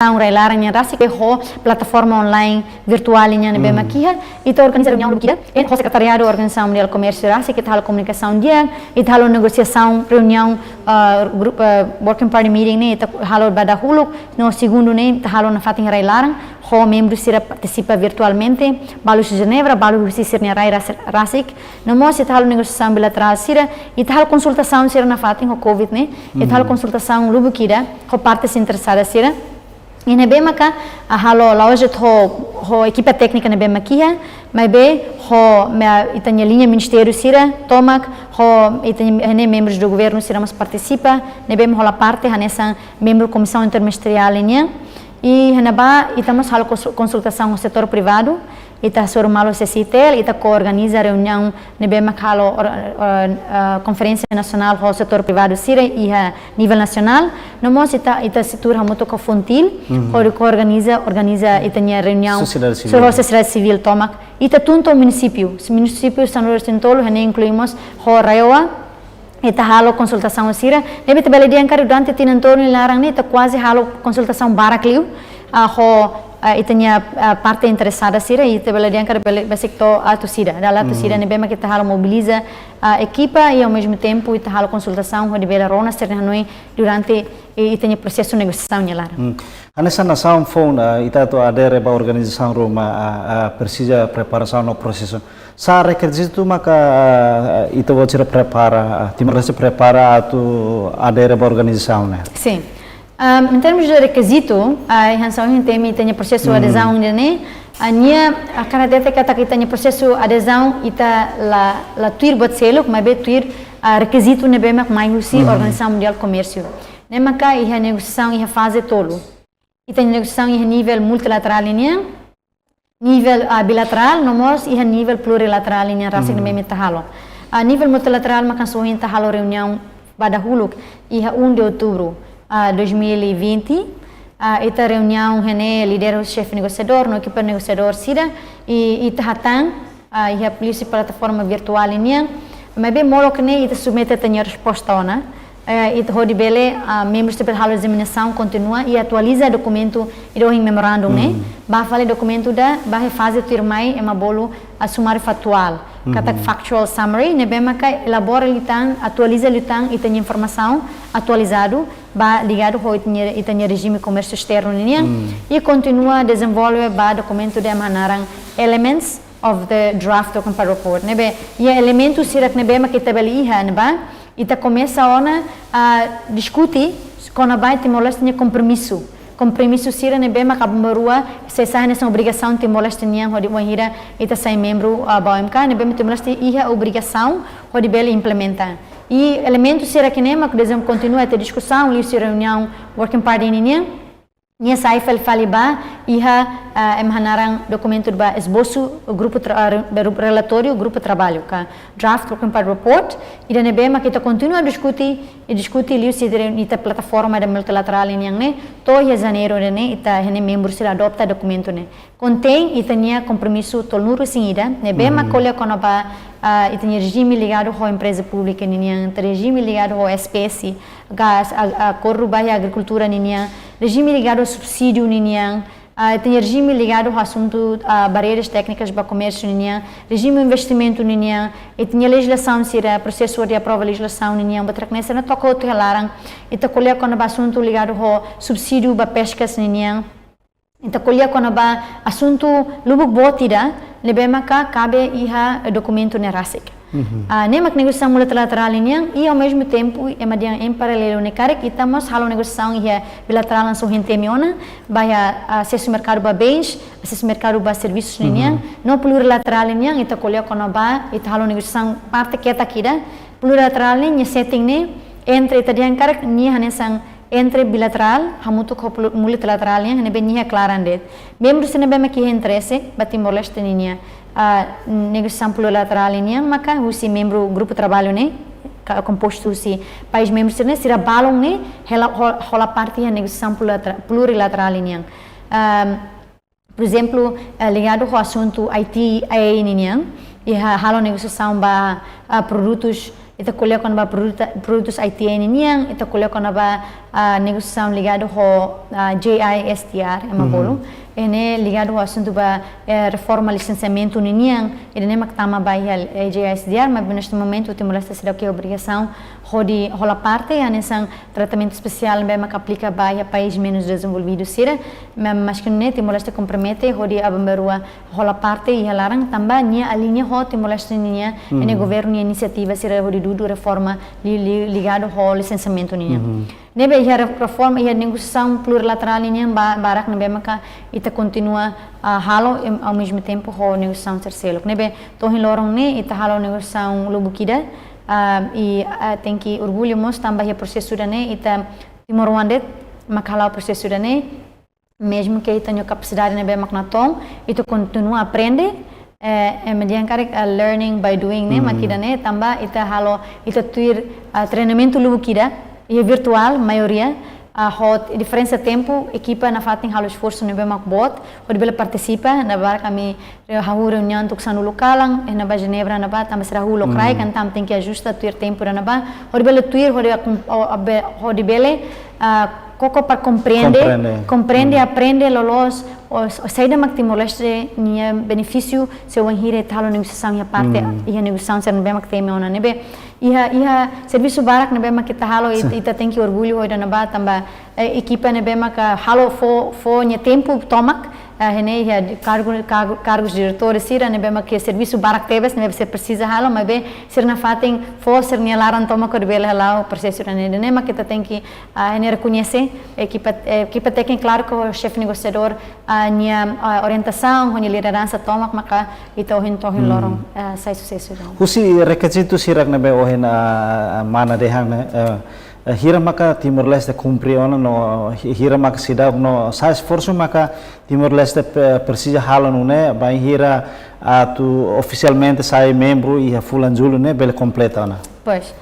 rai-laran nian rasik, ho plataforma online virtuál nian ne'ebé mak iha, ita organiza reuniaun lubuk ida, ho Sekretariadu Organizasaun Mundiál Komérsiu rasik, ita halo komunikasaun di'ak, ita halo negosiasaun, reuniaun, ah, grupu, ah, working party meeting ne'e, ita halo ba dahuluk, no segundu ne'e, ita halo nafatin rai-laran, ho membru sira partisipa virtualmente, balu husi Jenebra, balu husi sira-nia rai ras-, rasik, no mós ita halo negosiasaun bilaterál sira, ita halo konsultasaun sira nafatin ho covid ne'e, ita halo konsultasaun lubuk ida, ho partes interesadas sira, i ne'ebé maka, ah, halo la'ós de'it ho, ho ekipa téknika ne'ebé mak iha, maibé ho, me, ita-nia liña ministériu sira tomak, ho ita-nia, ne'e, membrus do governu sira mós partisipa, ne'ebé mak hola parte hanesan membru Komisaun Interministeriál nian. I iha ne'ebá ita mós halo kons-, konsultasaun ho setór privadu, ita hasoru malu C C I T L, ita ko-organiza reuniaun ne'ebé mak halo or-, or-, ah, konferénsia nasionál ho setór privadu sira iha nivel nasionál, no mós ita, ita sei tuur hamutuk ho Funtil, hodi ko-organiza, organiza ita-nia reuniaun sosiedade sivíl, ho sosiedade sivíl tomak. Ita tun to'o munisípiu, munisípiu sanulu-resin-tolu, ne'e inklui mós ho RAEOA, ita halo konsultasaun sira, ne'ebé ita bele dehan katak durante tinan tolu nia laran ne'e, ita kuaze halo konsultasaun barak liu, ah, ho, ah, ita-nia, ah, parte interesada sira, i ita bele dehan katak bele besik to'o atus ida, dala atus ida ne'ebé mak ita halo mobiliza, ah, ekipa, i ao mesmo tempo ita halo konsultasaun hodi bele rona sira-nia hanoin durante, eh, ita-nia prosesu negosiasaun nia laran. Hanesan nasaun foun, ah, ita atu adere ba organizasaun ruma, ah, ah, presiza preparasaun no prosesu. Sá rekizitu maka, ah, ita-boot sira prepara, ah, Timor-Leste prepara atu adere ba organizasaun ne'e? Sin. Ahm, em termos de rekizitu, ah, em relação ao N T M, ita-nia prosesu adezaun ne'e, ah, nia, ah, hakarak hatete katak ita-nia prosesu adezaun, ita la, la tuir buat seluk, maibé tuir, ah, rekizitu ne'ebé mak mai husi Organizasaun Mundiál Komérsiu. Ne'e maka iha negosiasaun iha faze tolu. Ita-nia negosiasaun iha nivel multilaterál nian, nivel, ah, bilaterál, no mós iha nivel plurilaterál nian rasik ne'ebé mak ita halo. Ah, nivel multilaterál maka hanesan ohin ita halo reuniaun ba dahuluk iha um de outubro, ah, dois mil e vinte. Ah, ita reuniaun ne'e lidera husi xefe negosiadór, no ekipa negosiadór sira, i, i ita hatán, ah, iha liuhusi plataforma virtuál nian, maibé molok ne'e ita submete ita-nia resposta ona, eh, ita hodi bele, ah, membrus sira bele halo ezaminasaun kontinua i atualiza dokumentu ida ohin memorandum ne'e, ba fali dokumentu ida, ba iha faze tuirmai ema bolu, ah, sumáriu faktuál, katak factual summary, ne'ebé maka elabora liután, atualiza liután ita-nia informasaun atualizadu, ba ligadu ho ita-nia, ita-nia rejime komérsiu esternu nian, i kontinua dezenvolve ba dokumentu ida mak naran elements of the draft working party report. Ne'ebé, iha elementu sira ne'ebé mak ita bele iha ne'ebá, ita komesa ona, ah, diskute kona-ba Timor-Leste nia kompromisu. Kompromisu sira ne'ebé mak aban-bainrua sei sai hanesan obrigasaun Timor-Leste nian hodi wainhira ita sai membru, ah, ba O M K, ne'ebé mak Timor-Leste iha obrigasaun hodi bele implementa. I elementu sira ne'e mak dezenvolve kontinua ita diskusaun liuhusi reuniaun working party nian. nia sai fali fali ba iha, ah, ema hanaran dokumentu ba esbosu grupu tra-, ah, re-, relatóriu grupu traballu ka draft working party report, ida ne'ebé mak ita kontinua diskute, i diskute liuhusi ita plataforma ida multilaterál nian ne'e, to'o iha Janeiru ida-ne'e ita hatene membru sira adopta dokumentu ne'e. Kontein ita-nia kompromisu tolunulu-resin-ida, ne'ebé mak ko'alia kona-ba, ah, ita-nia rejime ligadu ho empreza públika ninian, ita rejime ligadu ho S P S, gás, a-, akordu ba iha agrikultura ninian, rejime ligadu ho subsídiu ninian, ah, ita-nia rejime ligadu ho asuntu, ah, barreiras téknikas ba komérsiu ninian, rejime investimentu ninian, ita-nia lejizlasaun sira, prosesu de aprova lejizlasaun ninian, buat sira-ne'e sira toka hotu iha laran, ita ko'alia kona-ba asuntu ligadu ho subsídiu ba peskas ninian, ita ko'alia kona-ba asuntu lubuk boot ida, ne'ebé maka kabe iha dokumentu ne'e rasik. Ah, ne'e mak negosiasaun multilaterál nian, i ao mesmo tempo, ema dehan em paralelo ne'e karik, ita mós halo negosiasaun iha bilaterál hanesan ohin temi ona, ba iha, ah, asesu merkadu ba bens, asesu merkadu ba servisus ninian, no plurilaterál nian, ita ko'alia kona-ba, ita halo negosiasaun parte ketak ida, plurilaterál ne'e, nia setting ne'e, entre ita dehan karik, nia hanesan entre bilaterál, hamutuk ho plu-, multilaterál nian, ne'ebé nia klaran de'it. Membru sira ne'ebé mak iha interese ba Timor-Leste ninia, ah, negosiasaun plurilaterál nian, maka husi membru grupu traballu ne'e, ka-, kompostu husi país membru sira-ne'e, sira balun ne'e, hela-, ho-, hola parte iha negosiasaun plurilatera-, plurilaterál nian. Ahm, Por ezemplu, eh, ligadu ho asuntu I T A ninian, ita halo negosiasaun ba, ah, produtus, ita ko'alia kona-ba produta-, produtus I T A ninian, ita ko'alia kona-ba, ah, negosiasaun ligadu ho, ah, J I S D R, ema bolu. Ne'e ligadu ho asuntu ba, eh, reforma lisensiamentu ninian, ida-ne'e mak tama ba iha, eh, J I S D R, mas neste momento Timor-Leste seidauk iha obrigasaun hodi hola parte, hanesan tratamentu espesiál ne'ebé mak aplika ba iha país menus dezenvolvidu sira, ma-, maski ne'e Timor-Leste kompromete hodi aban-bainrua hola parte iha laran tanba nia aliña ho Timor-Leste ninia, ne'e governu nia inisiativa sira hodi dudu reforma li-, li-, ligadu ho lisensiamentu nian. Ne'ebé iha re-, reforma, iha negosiasaun plurilaterál nian ba-, barak ne'ebé maka ita kontinua, ah, halo, em, ao mesmo tempo ho negosiasaun sira seluk. Ne'ebé to'o ohin loron ne'e ita halo negosiasaun lubuk ida, ah, i, ah, tenke orgullu mós tanba iha prosesu ida-ne'e ita timoroan de'it mak hala'o prosesu ida-ne'e, mesmu ke ita-nia kapasidade ne'ebé mak natoon, ita kontinua aprende, eh, ema dehan karik, eh, learning by doing ne'e, mak ida-ne'e, tanba ita halo, ita tuir, ah, treinamentu lubuk ida, iha virtuál, maioria, ah, ho diferensa tempu, ekipa nafatin halo esforsu ne'ebé mak boot, hodi bele partisipa, ne'ebé barak ami hahú reuniaun tuku sanulu kalan, iha ne'ebá Jenebra ne'ebá, tanba sira hahú lokraik, entaun tenke ajusta tuir tempu ida ne'ebá, hodi bele tuir, hodi akom-, o, abe-, hodi bele, ah, koko para komprende, komprende, aprende loloos, o, o saida mak Timor-Leste nia benefísiu, se wainhira ita halo negosiasaun iha parte, iha negosiasaun sira ne'ebé mak temi ona ne'ebé. Iha, iha servisu barak ne'ebé mak ita halo, it-, ita tenke orgullu ho ida ne'ebá tanba, eh, ekipa ne'ebé mak halo fó, fó nia tempu tomak, eh, iha ne'e iha kargu, kargu, kargus diretór sira ne'ebé mak servisu barak tebes, ne'ebé sira presiza halo, maibé sira nafatin fó sira-nia laran tomak hodi bele hala'o prosesu ida-ne'e, ida-ne'e mak ita tenke, ah, iha ne'e rekoñese, ekipa, eh, ekipa téknika, klaru ke xefe negosiadór, ah, nia, ah, orientasaun, ho nia lideransa tomak maka ita ohin to'o ohin loron, ah, sai susesu. Husi rekizitu sira ne'ebé ohin, ah, mana dehan ne'e, eh, eh, hira maka Timor-Leste kumpre ona no hi-, hira maka seidauk no sá esforsu maka Timor-Leste pe-, presiza halo nune'e, bainhira atu ofisialmente sai membru iha fulan Jullu ne'e bele kompleta ona. Pois.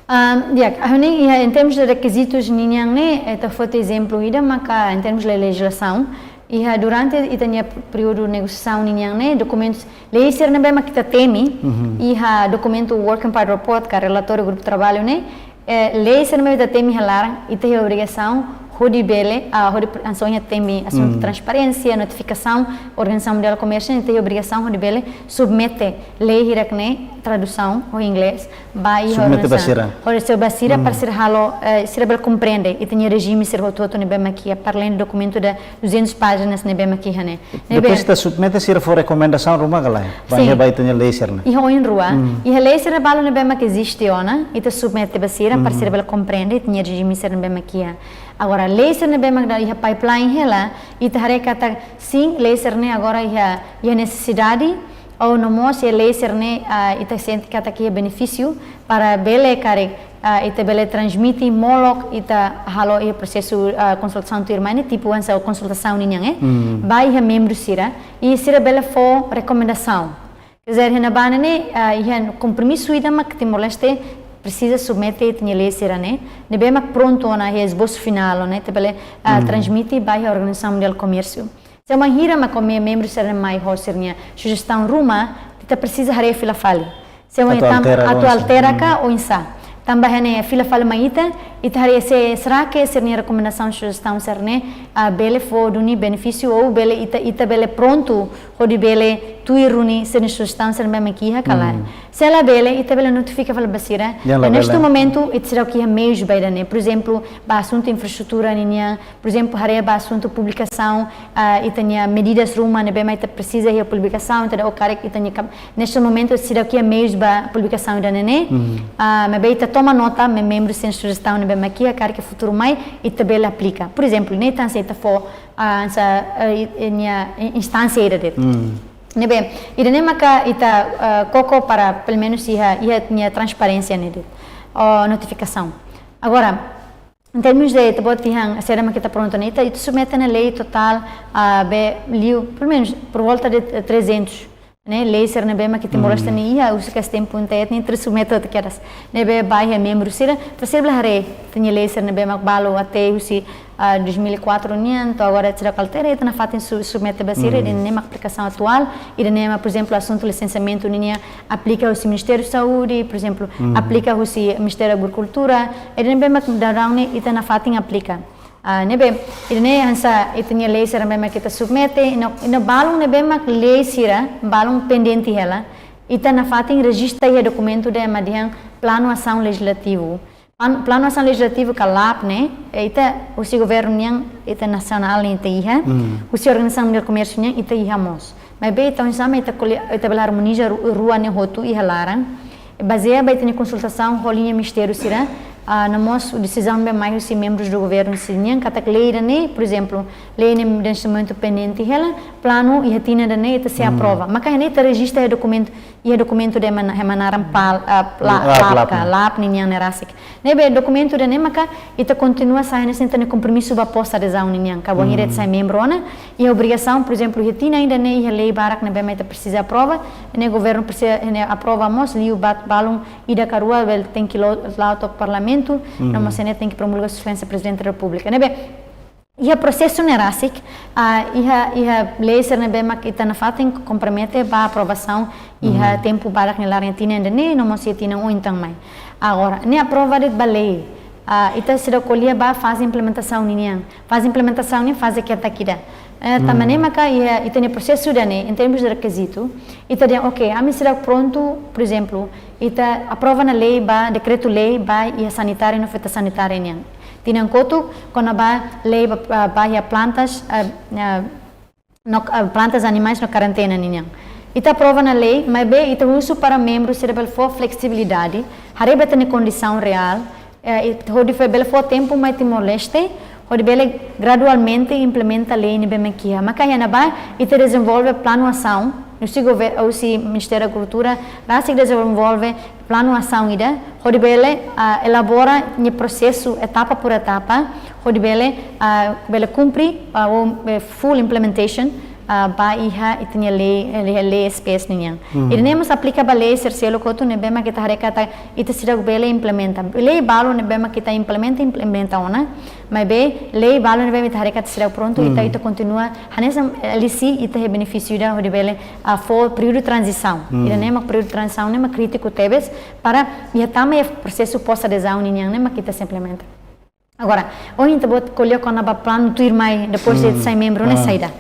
Ahm, di'ak, ha'u hanoin iha, em termos de rekizitus ninian ne'e, ita foti ezemplu ida maka em termos de lejizlasaun, iha durante ita-nia períodu negosiasaun ninian ne'e, dokumentus, lei sira ne'ebé mak ita temi, iha dokumentu working party report ka relatóriu grupu traballu ne'e, eh, lei sira ne'ebé ita temi iha laran, ita iha obrigasaun hodi bele, ah, hodi pr-, hanesan ohin temi asuntu transparénsia, notifikasaun, Organizasaun Mundiál Komérsiu, ita iha obrigasaun hodi bele submete lei hirak-ne'e, tradusaun ho inglés, ba iha organizasaun. Submete ba sira. Hodi submete ba sira, para sira halo, eh, sira bele komprende, ita-nia rejime sira hotu-hotu ne'ebé mak iha, para além dokumentu ida duzentas pájinas ne'ebé mak iha ne'e. Ne'ebé. Depois ita submete, sira fó rekomendasaun ruma ka lae? Sin. Bainhira ba ita-nia lei sira-ne'e. Iha oin rua. Iha lei sira balu ne'ebé mak eziste ona, ita submete ba sira, para sira bele komprende, ita-nia rejime sira ne'ebé mak iha. Agora, lei sira ne'ebé mak iha pipeline hela, ita haree katak sin, lei sira-ne'e agora iha, iha nesesidade, Ou no mós iha lei sira-ne'e, ah, ita sente katak iha benefísiu para bele karik, ah, ita bele transmite molok ita halo iha prosesu, ah, konsultasaun tuirmai ne'e, tipu hanesan konsultasaun ninian, eh. Hmm. Ba iha membru sira, i sira bele fó rekomendasaun. Quer dizer, iha ne'ebá ne'e, ah, iha kompromisu ida mak Timor-Leste presiza submete ita-nia lei sira-ne'e, ne'ebé mak prontu ona iha esbosu finál ona, ita bele, ah, hmm, transmite ba iha Organizasaun Mundiál Komérsiu. Se bainhira mak mem-, membru sira-ne'e mai ho sira-nia sujestaun ruma, ita presiza haree fila fali. Se atu altera, atu altera ka oinsá. Tanba iha ne'e fila fali mai ita, ita haree se, será que sira-nia rekomendasaun, sujestaun sira-ne'e, ah, bele fó duni benefísiu ou bele ita, ita bele prontu hodi bele tuir duni sira-nia sujestaun sira-ne'e mak iha ka lae. Hmm. Se labele, ita bele notifika fali ba sira. Iha, neste momento, ita seidauk iha meius ba ida-ne'e. Por exemplo, ba asuntu infraestrutura ninian, por exemplo, haree ba asuntu publikasaun, ah, ita-nia medidas ruma ne'ebé mak ita presiza iha publikasaun, ita dehan karik ita-nia kab-, neste momento seidauk iha meius ba publikasaun ida-ne'e. Mhm. Ah, maibé ita toma nota, mem-, membru sira-nia sujestaun ne'ebé mak iha karik futuru mai ita bele aplika. Por exemplo, ne'e hanesan ita fó, ah, hanesan, eh, i-, i-, nia i-, instánsia ida de'it. Mhm. Ne'ebé, ida-ne'e maka ita, ah, koko para pelumenus iha, iha nia transparénsia ne'e de'it. Ou notifikasaun. Agora, em termos de, ita-boot dehan, saida mak ita prontu ne'e, ita, ita submete ona lei totál, ah, be, liu, pelumenus, por volta de, eh, trezentos, ne'e, lei sira ne'ebé mak Timor-Leste, hmm, ne'e iha, husi kedas tempu ita, ita submete hotu kedas. Ne'ebé ba iha membru sira, para sira bele haree, ita-nia lei sira ne'ebé mak balu até husi, ah, dois mil e quatro nian, to'o agora seidauk altera, ita nafatin su-, submete ba sira, hmm, ida-ne'e mak aplikasaun atuál, ida-ne'e mak, por exemplo, asuntu lisensiamentu ninian, aplika husi Ministériu Saúde, por exemplo, hmm, aplika husi Ministériu Agrikultura, ida-ne'ebé mak daudaun ne'e ita nafatin aplika. Ah, ne'ebé, ida-ne'e hanesan ita-nia lei sira ne'ebé mak ita submete, i no, i no balun ne'ebé mak lei sira, balun pendente hela, ita nafatin rejista iha dokumentu ida mak dehan Planu Asaun Lejizlativu. Plan-, Planu Asaun Lejizlativu ka LAP ne'e, eh, ita husi governu nian, ita nasionál nian ita iha, hmm, husi Organizasaun Mundiál Komérsiu nian ita iha mós. Maibé ita oinsá mak ita ko'alia, ita bele armoniza ru-, rua ne'e hotu iha laran. Bazeia ba ita-nia konsultasaun ho liña ministériu sira, ah, no mós desizaun ne'ebé mai husi membrus do governu sira-nian, katak lei ida-ne'e, por exemplo, lei ne'e neste momento pendente hela, planu iha tinan ida-ne'e ita sei, hmm, aprova. Maka ne'e ita rejista iha dokumentu, iha dokumentu ida mak, ida mak naran PAL, ah, la-, LAP, LAP, LAP, ka, LAP ninian ne'e rasik. Ne'ebé dokumentu ida-ne'e maka ita kontinua sai hanesan ita-nia kompromisu ba pós adezaun ninian. Ka bainhira ita, hmm, sai membru ona, iha obrigasaun, por exemplo, iha tinan ida-ne'e iha lei barak ne'ebé mak ita presiza aprova, ne'e governu presiza, ne'e aprova mós, liu ba balun ida ka rua bele tenke la'o, la'o to'o Parlamentu, hmm, no mós ne'e tenke promulga husi Exelénsia Prezidente da Repúblika. Ne'ebé, iha prosesu ne'e rasik, ah, iha, iha lei sira ne'ebé mak ita nafatin kompromete ba aprovasaun iha, hmm, tempu badak nia laran, tinan ida-ne'e no mós iha tinan oin tan mai. Agora, ne'e aprova de'it ba lei. Ah, ita seidauk ko'alia ba faze implementasaun ninian. Faze implementasaun ne'e faze ketak ida. Eh, tanba, hmm, ne'e maka iha ita-nia prosesu ida-ne'e, em termos de requisito, ita dehan, ok, ami seidauk prontu, por exemplo, ita aprova ona lei ba, dekretu-lei ba iha sanitáriu no fitossanitáriu nian. Tinan kotuk, kona-ba lei ba, ba, ba iha plantas, eh, eh, no, eh, plantas, animais no karentena ninian. Ita aprova ona lei, maibé ita husu para membru sira bele fó fleksibilidade, haree ba ita-nia kondisaun reál, eh, i hodi fe-, bele fó tempu mai Timor-Leste, hodi bele gradualmente implementa lei ne'ebé mak iha. Maka iha ne'ebá, ita dezenvolve planu asaun, husi gover-, husi Ministériu Agrikultura, rasik dezenvolve planu asaun ida, hodi bele, ah, elabora nia prosesu etapa por etapa, hodi bele, ah, bele kumpre, ah, o, eh, full implementation, ah, ba iha ita-nia lei, eh, lei S P S ninian. Hmm. Ida-ne'e mós aplika ba lei sira seluk hotu ne'ebé mak ita haree katak ita seidauk bele implementa. Lei balu ne'ebé mak ita implementa, implementa ona. Maibé, lei balu ne'ebé mak ita haree katak seidauk prontu, ita, hmm, ita kontinua. Hanesan, eh, alisi ita iha benefísiu ida hodi bele, ah, fó períodu tranzisaun. Hmm. Ida-ne'e mak períodu tranzisaun ne'e mak krítiku tebes para iha tama iha prosesu pós adezaun ninian ne'e mak ita sei implementa. Agora, ohin ita-boot ko'alia kona-ba planu tuirmai depois de, hmm, sai membru ne'e, ah, saida.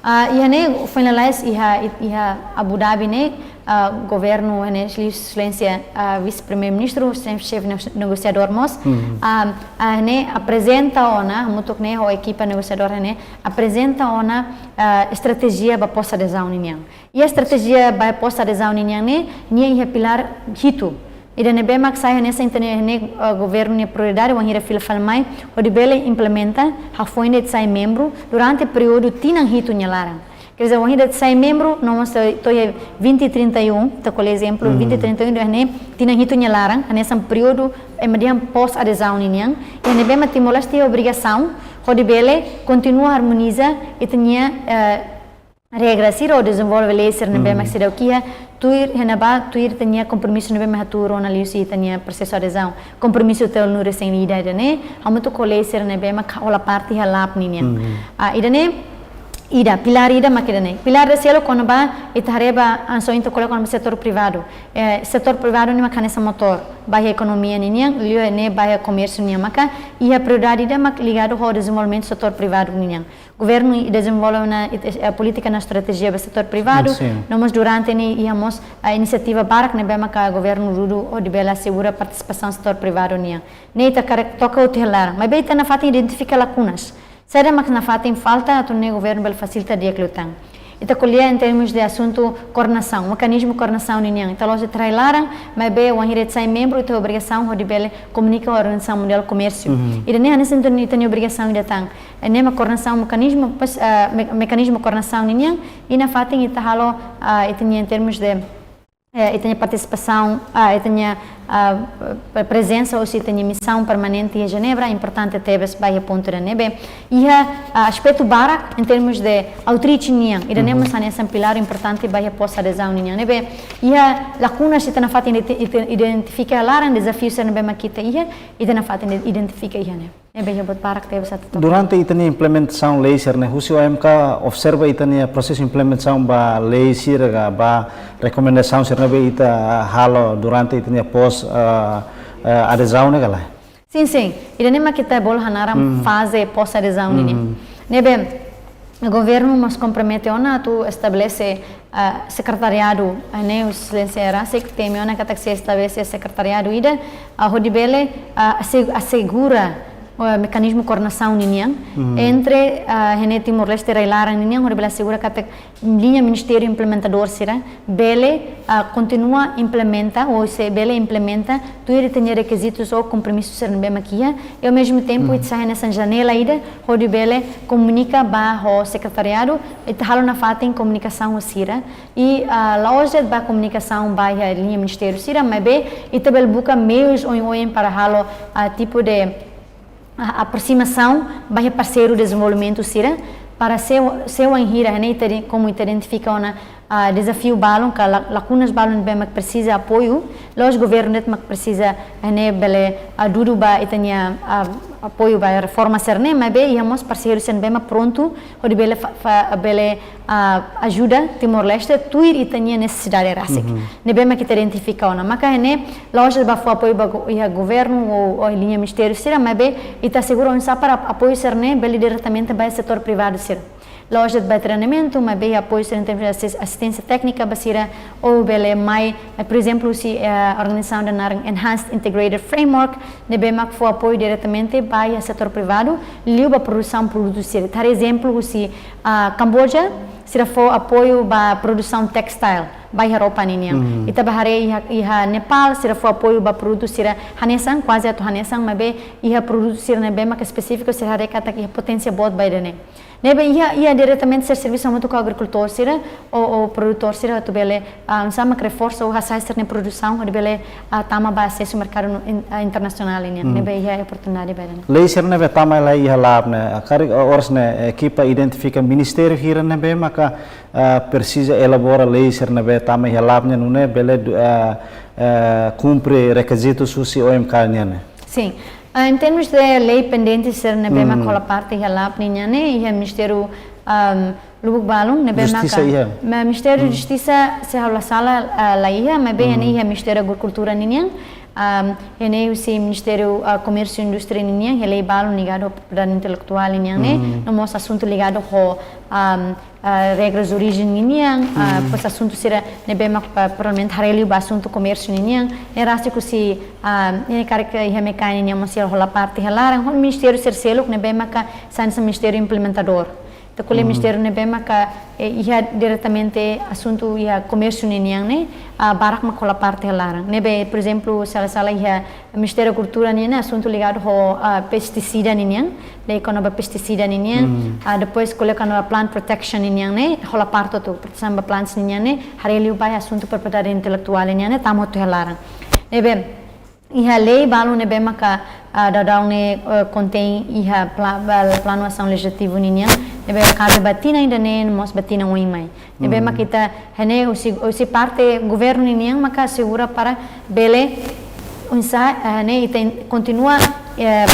Ah, iha ne'e foin lalais iha, iha Abu Dhabi ne'e, ah, governu ne'e, Exelénsia, ah, Vise-Primeiru-Ministru, xefe, xefe ne-, negosiadór mós, hmm, ah, ah, ne'e aprezenta ona, hamutuk ne'e ho ekipa negosiadór ne'e, aprezenta ona, ah, estratéjia ba pós adezaun ninian. I estratéjia ba pós adezaun ninian ne'e, nia iha pilár hitu. Ida ne'ebé mak sai hanesan ita-nia ne'e, eh, governu nia prioridade, wainhira fila fali mai, hodi bele implementa, hafoin de'it sai membru, durante períodu tinan hitu nia laran. Quer dizer, wainhira ita sai membru, no mós to'o, to'o iha vinte trinta e um, ita ko'alia ezemplu, vinte trinta e um, ne'e tinan hitu nia laran, hanesan períodu, ema dehan pós-adezaun ninian, iha ne'ebé mak Timor-Leste iha obrigasaun hodi bele kontinua harmoniza ita-nia, eh, regra sira ou dezenvolve lei sira ne'ebé mak seidauk iha, tuir, iha ne'ebá, tuir ita-nia kompromisu ne'ebé mak hatuur ona liuhusi ita-nia prosesu adezaun. Kompromisu tolunulu-resin-ida ida-ne'e, hamutuk ho lei sira ne'ebé mak hola parte iha LAP ninian. Ah, ida-ne'e, ida, pilár ida mak ida-ne'e. Pilár ida seluk kona-ba, ita haree ba, hanesan ohin ita ko'alia kona-ba setór privadu. Eh, setór privadu ne'e mak hanesan motór ba iha ekonomia ninian, liuliu ne'e ba iha komérsiu nian, maka iha prioridade ida mak ligadu ho dezenvolvimentu setór privadu ninian. Governu dezenvolve ona, eh, polítika no estratéjia ba setór privadu, no mós durante ne'e iha mós, ah, inisiativa barak ne'ebé maka governu dudu hodi bele asegura partisipasaun setór privadu nian. Ne'e ita karik toka hotu iha laran, maibé ita nafatin identifika lakunas. Saida mak nafatin falta atu nune'e governu bele fasilita di'ak liután. Ita ko'alia em termos de asuntu koordenasaun, mekanizmu koordenasaun ninian. Ita la'ós de'it rai laran, maibé wainhira ita sai membru, ita obrigasaun hodi bele komunika ho Organizasaun Mundiál Komérsiu. Ida-ne'e hanesan ita-nia obrigasaun ida tan. Ne'e mak koordenasaun mekanizmu, pas, ah, me-, mekanizmu koordenasaun ninian, i nafatin ita halo, ah, ita-nia em termos de, eh, ita-nia partisipasaun, ah, ita-nia, ah, pre-, prezensa ou se ita-nia misaun permanente iha Jenebra, importante tebes ba iha pontu ida-ne'ebé. Iha, ah, aspetu barak em termos de outreach nian, ida-ne'e mós hanesan pilár importante ba iha pós-adezaun nian ne'ebé. Iha lakunas ita nafatin identi-, ita identifika laran, dezafiu sira ne'ebé mak ita iha, ita nafatin identifika iha ne'e. Ne'ebé iha buat barak tebes atu toka. Durante ita-nia implementasaun lei sira-ne'e, husi O M K observa ita-nia prosesu implementasaun ba lei sira ka ba rekomendasaun sira ne'ebé ita halo durante ita-nia pós, ah, ah, adezaun ne'e ka lae? Sin, sin. Ida-ne'e mak ita bolu hanaran faze pós-adezaun ninian. Ne'ebé governu mós kompromete ona atu estabelese, ah, sekretariadu, ah, ne'e Exelénsia rasik temi ona katak sei estabelese sekretariadu ida, ah, hodi bele, ah, ase-, asegura, ah, mekanizmu koordenasaun ninian entre, ah, iha ne'e Timor-Leste rai laran ninian, hodi bele asegura katak liña ministériu implementadór sira bele, ah, kontinua implementa ou sei bele implementa tuir ita-nia rekizitus ou kompromisu sira ne'ebé mak iha, i ao mesmo tempo ita sai hanesan janela ida hodi bele komunika ba ho sekretariadu, ita halo nafatin komunikasaun ho sira. I, ah, la'ós de'it ba komunikasaun ba iha liña ministériu sira, maibé ita bele buka meius oioin para halo, ah, tipu de, ah, aprosimasaun ba iha parseiru dezenvolvimentu sira, para se, se wainhira, ne'e ita, komu ita identifika ona, ah, dezafiu balun ka la-, lakunas balun ne'ebé mak presiza apoiu, la'ós governu de'it mak presiza, ne'e bele, ah, dudu ba ita-nia, ah, apoiu ba reforma sira-ne'e, maibé iha mós parseiru sira ne'ebé mak prontu hodi bele fa-, fa-, bele, ah, ajuda Timor-Leste tuir ita-nia nesesidade rasik. Ne'ebé mak ita identifika ona. Maka ne'e la'ós ba fó apoiu ba go-, iha governu ou, ou liña ministériu sira, maibé ita asegura oinsá para apoiu sira-ne'e bele diretamente ba setór privadu sira. La'ós ba treinamentu, maibé apoiu sira em termos de assis-, asisténsia téknika ba sira, ou bele mai, eh, por exemplo, husi, eh, organizasaun ida naran Enhanced Integrated Framework, ne'ebé mak fó apoiu diretamente ba iha setór privadu, liu ba produsaun produtu sira. Ita haree ezemplu husi, ah, Kamboja, sira fó apoiu ba produsaun textile, ba iha roupa ninian. Ita bá haree iha, iha Nepal, sira fó apoiu ba produtu sira hanesan, kuaze atu hanesan, maibé iha produtu sira ne'ebé mak espesífiku, sira haree katak iha poténsia boot ba ida-ne'e. Ne'ebé iha, iha diretamente sira servisu hamutuk ho agrikultór sira, ou, ou produtór sira atu bele, ah, oinsá mak reforsa ou hasa'e sira-nia produsaun, hodi bele, ah, tama ba asesu merkadu no in-, ah, internasionál nian. Ne'ebé iha oportunidade ba ida-ne'e. Lei sira ne'ebé tama lai iha LAP ne'e, ah, karik, ah, oras ne'e, eh, ekipa identifika ministériu hira ne'ebé maka, ah, presiza elabora lei sira ne'ebé tama iha LAP ne'e nune'e bele du-, ah, ah, kumpre rekizitus husi O M K nian ne'e. Sin. Ah, em termos de lei pendente sira ne'ebé mak hola parte iha LAP ninian ne'e, iha Ministériu, ahm, lubuk balun ne'ebé maka. Justisa iha. Ma-, Ministériu Justisa, se ha'u la sala, ah, la iha, maibé iha ne'e iha Ministériu Agrikultura ninian, ahm, iha ne'e husi Ministériu, ah, Komérsiu Indústria ninian, iha lei balun ligadu ho propriedade intelektuál ninian ne'e, no mós asuntu ligadu ho, ahm, ah, regras orijen ninian, ah, depois asuntu sira ne'ebé mak, ah, provavelmente haree liu ba asuntu komérsiu ninian, ne'e rasik husi, ah, ne'e karik iha M K ninian mós sei hola parte iha laran, ho ministériu sira seluk ne'ebé maka sai hanesan ministériu implementadór. Ita ko'alia ministériu ne'ebé maka, eh, iha diretamente asuntu iha komérsiu ninian ne'e, ah, barak mak hola parte iha laran. Ne'ebé, por ezemplu, sala-sala iha Ministériu Agrikultura nian ne'e asuntu ligadu ho, ah, pestisida ninian, lei kona-ba pestisida ninian, ah, depois ko'alia kona-ba plant protection ninian ne'e, hola parte hotu, protesaun ba plants ninian ne'e, haree liu ba asuntu propriedade intelektuál ninian ne'e, tama hotu iha laran. Ne'ebé, iha lei balu ne'ebé maka, ah, daudaun ne'e, eh, kontein iha pla-, bal-, planu asaun lejizlativu ninian, ne'ebé kabe ba tinan ida-ne'e, mós ba tinan oin mai. Ne'ebé maka ita, hanesan husi, husi parte governu ninian maka asegura para bele, oinsá, eh, ne'e ita in-, kontinua, eh,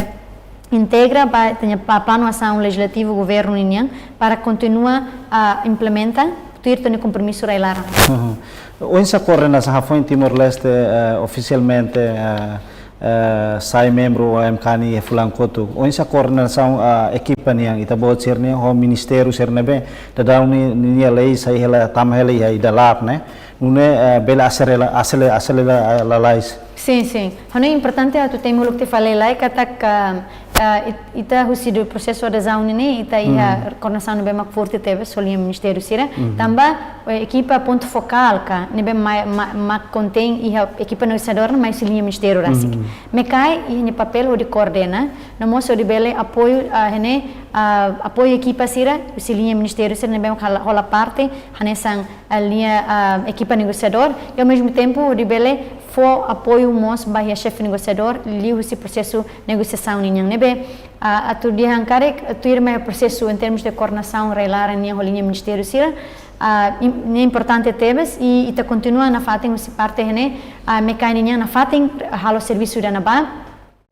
integra ba, ita-nia pa-, planu asaun lejizlativu governu ninian para kontinua, ah, implementa tuir ita-nia kompromisu rai-laran. Uhum. Oinsá koordenasaun hafoin Timor-Leste, eh, ofisialmente, eh, eh, sai membru O M K nian iha fulan kotuk. Oinsá koordenasaun, eh, ekipa nian, ita-boot sira-nian ho ministériu sira ne'ebé daudaun ne'e, ninia lei sai hela, tama hela iha ida-idak ne'e. Nune'e, eh, bele aselera, asele-, aselera, eh, lalais. Sin, sin. Ha'u hanoin importante atu temi uluk ita fali lai katak, ah, it-, ita husi prosesu adezaun ne'e, ita iha koordenasaun ne'ebé mak forte tebes ho liña ministériu sira. Tanba, eh, ekipa pontu fokál ka, ne'ebé ma-, ma-, mak kontein iha ekipa negosiadór ne'e mai husi liña ministériu rasik. Mekai iha nia papél hodi koordena, no mós hodi bele apoiu, ah, hanesan, ah, apoiu ekipa sira husi liña ministériu sira ne'ebé mak hola, hola parte, hanesan, ah, liña, ah, ekipa negosiadór, i ao mesmo tempo hodi bele fó apoiu mós ba iha xefe negosiadór, liuhusi prosesu negosiasaun ninian ne'ebé, ah, atu dehan karik, tuir mai prosesu em termos de koordenasaun rai-laran nian ho liña ministériu sira, ah, im-, ne'e importante tebes, i ita kontinua nafatin husi parte hanesan, ah, mekai ninian nafatin halo servisu ida-ne'ebá,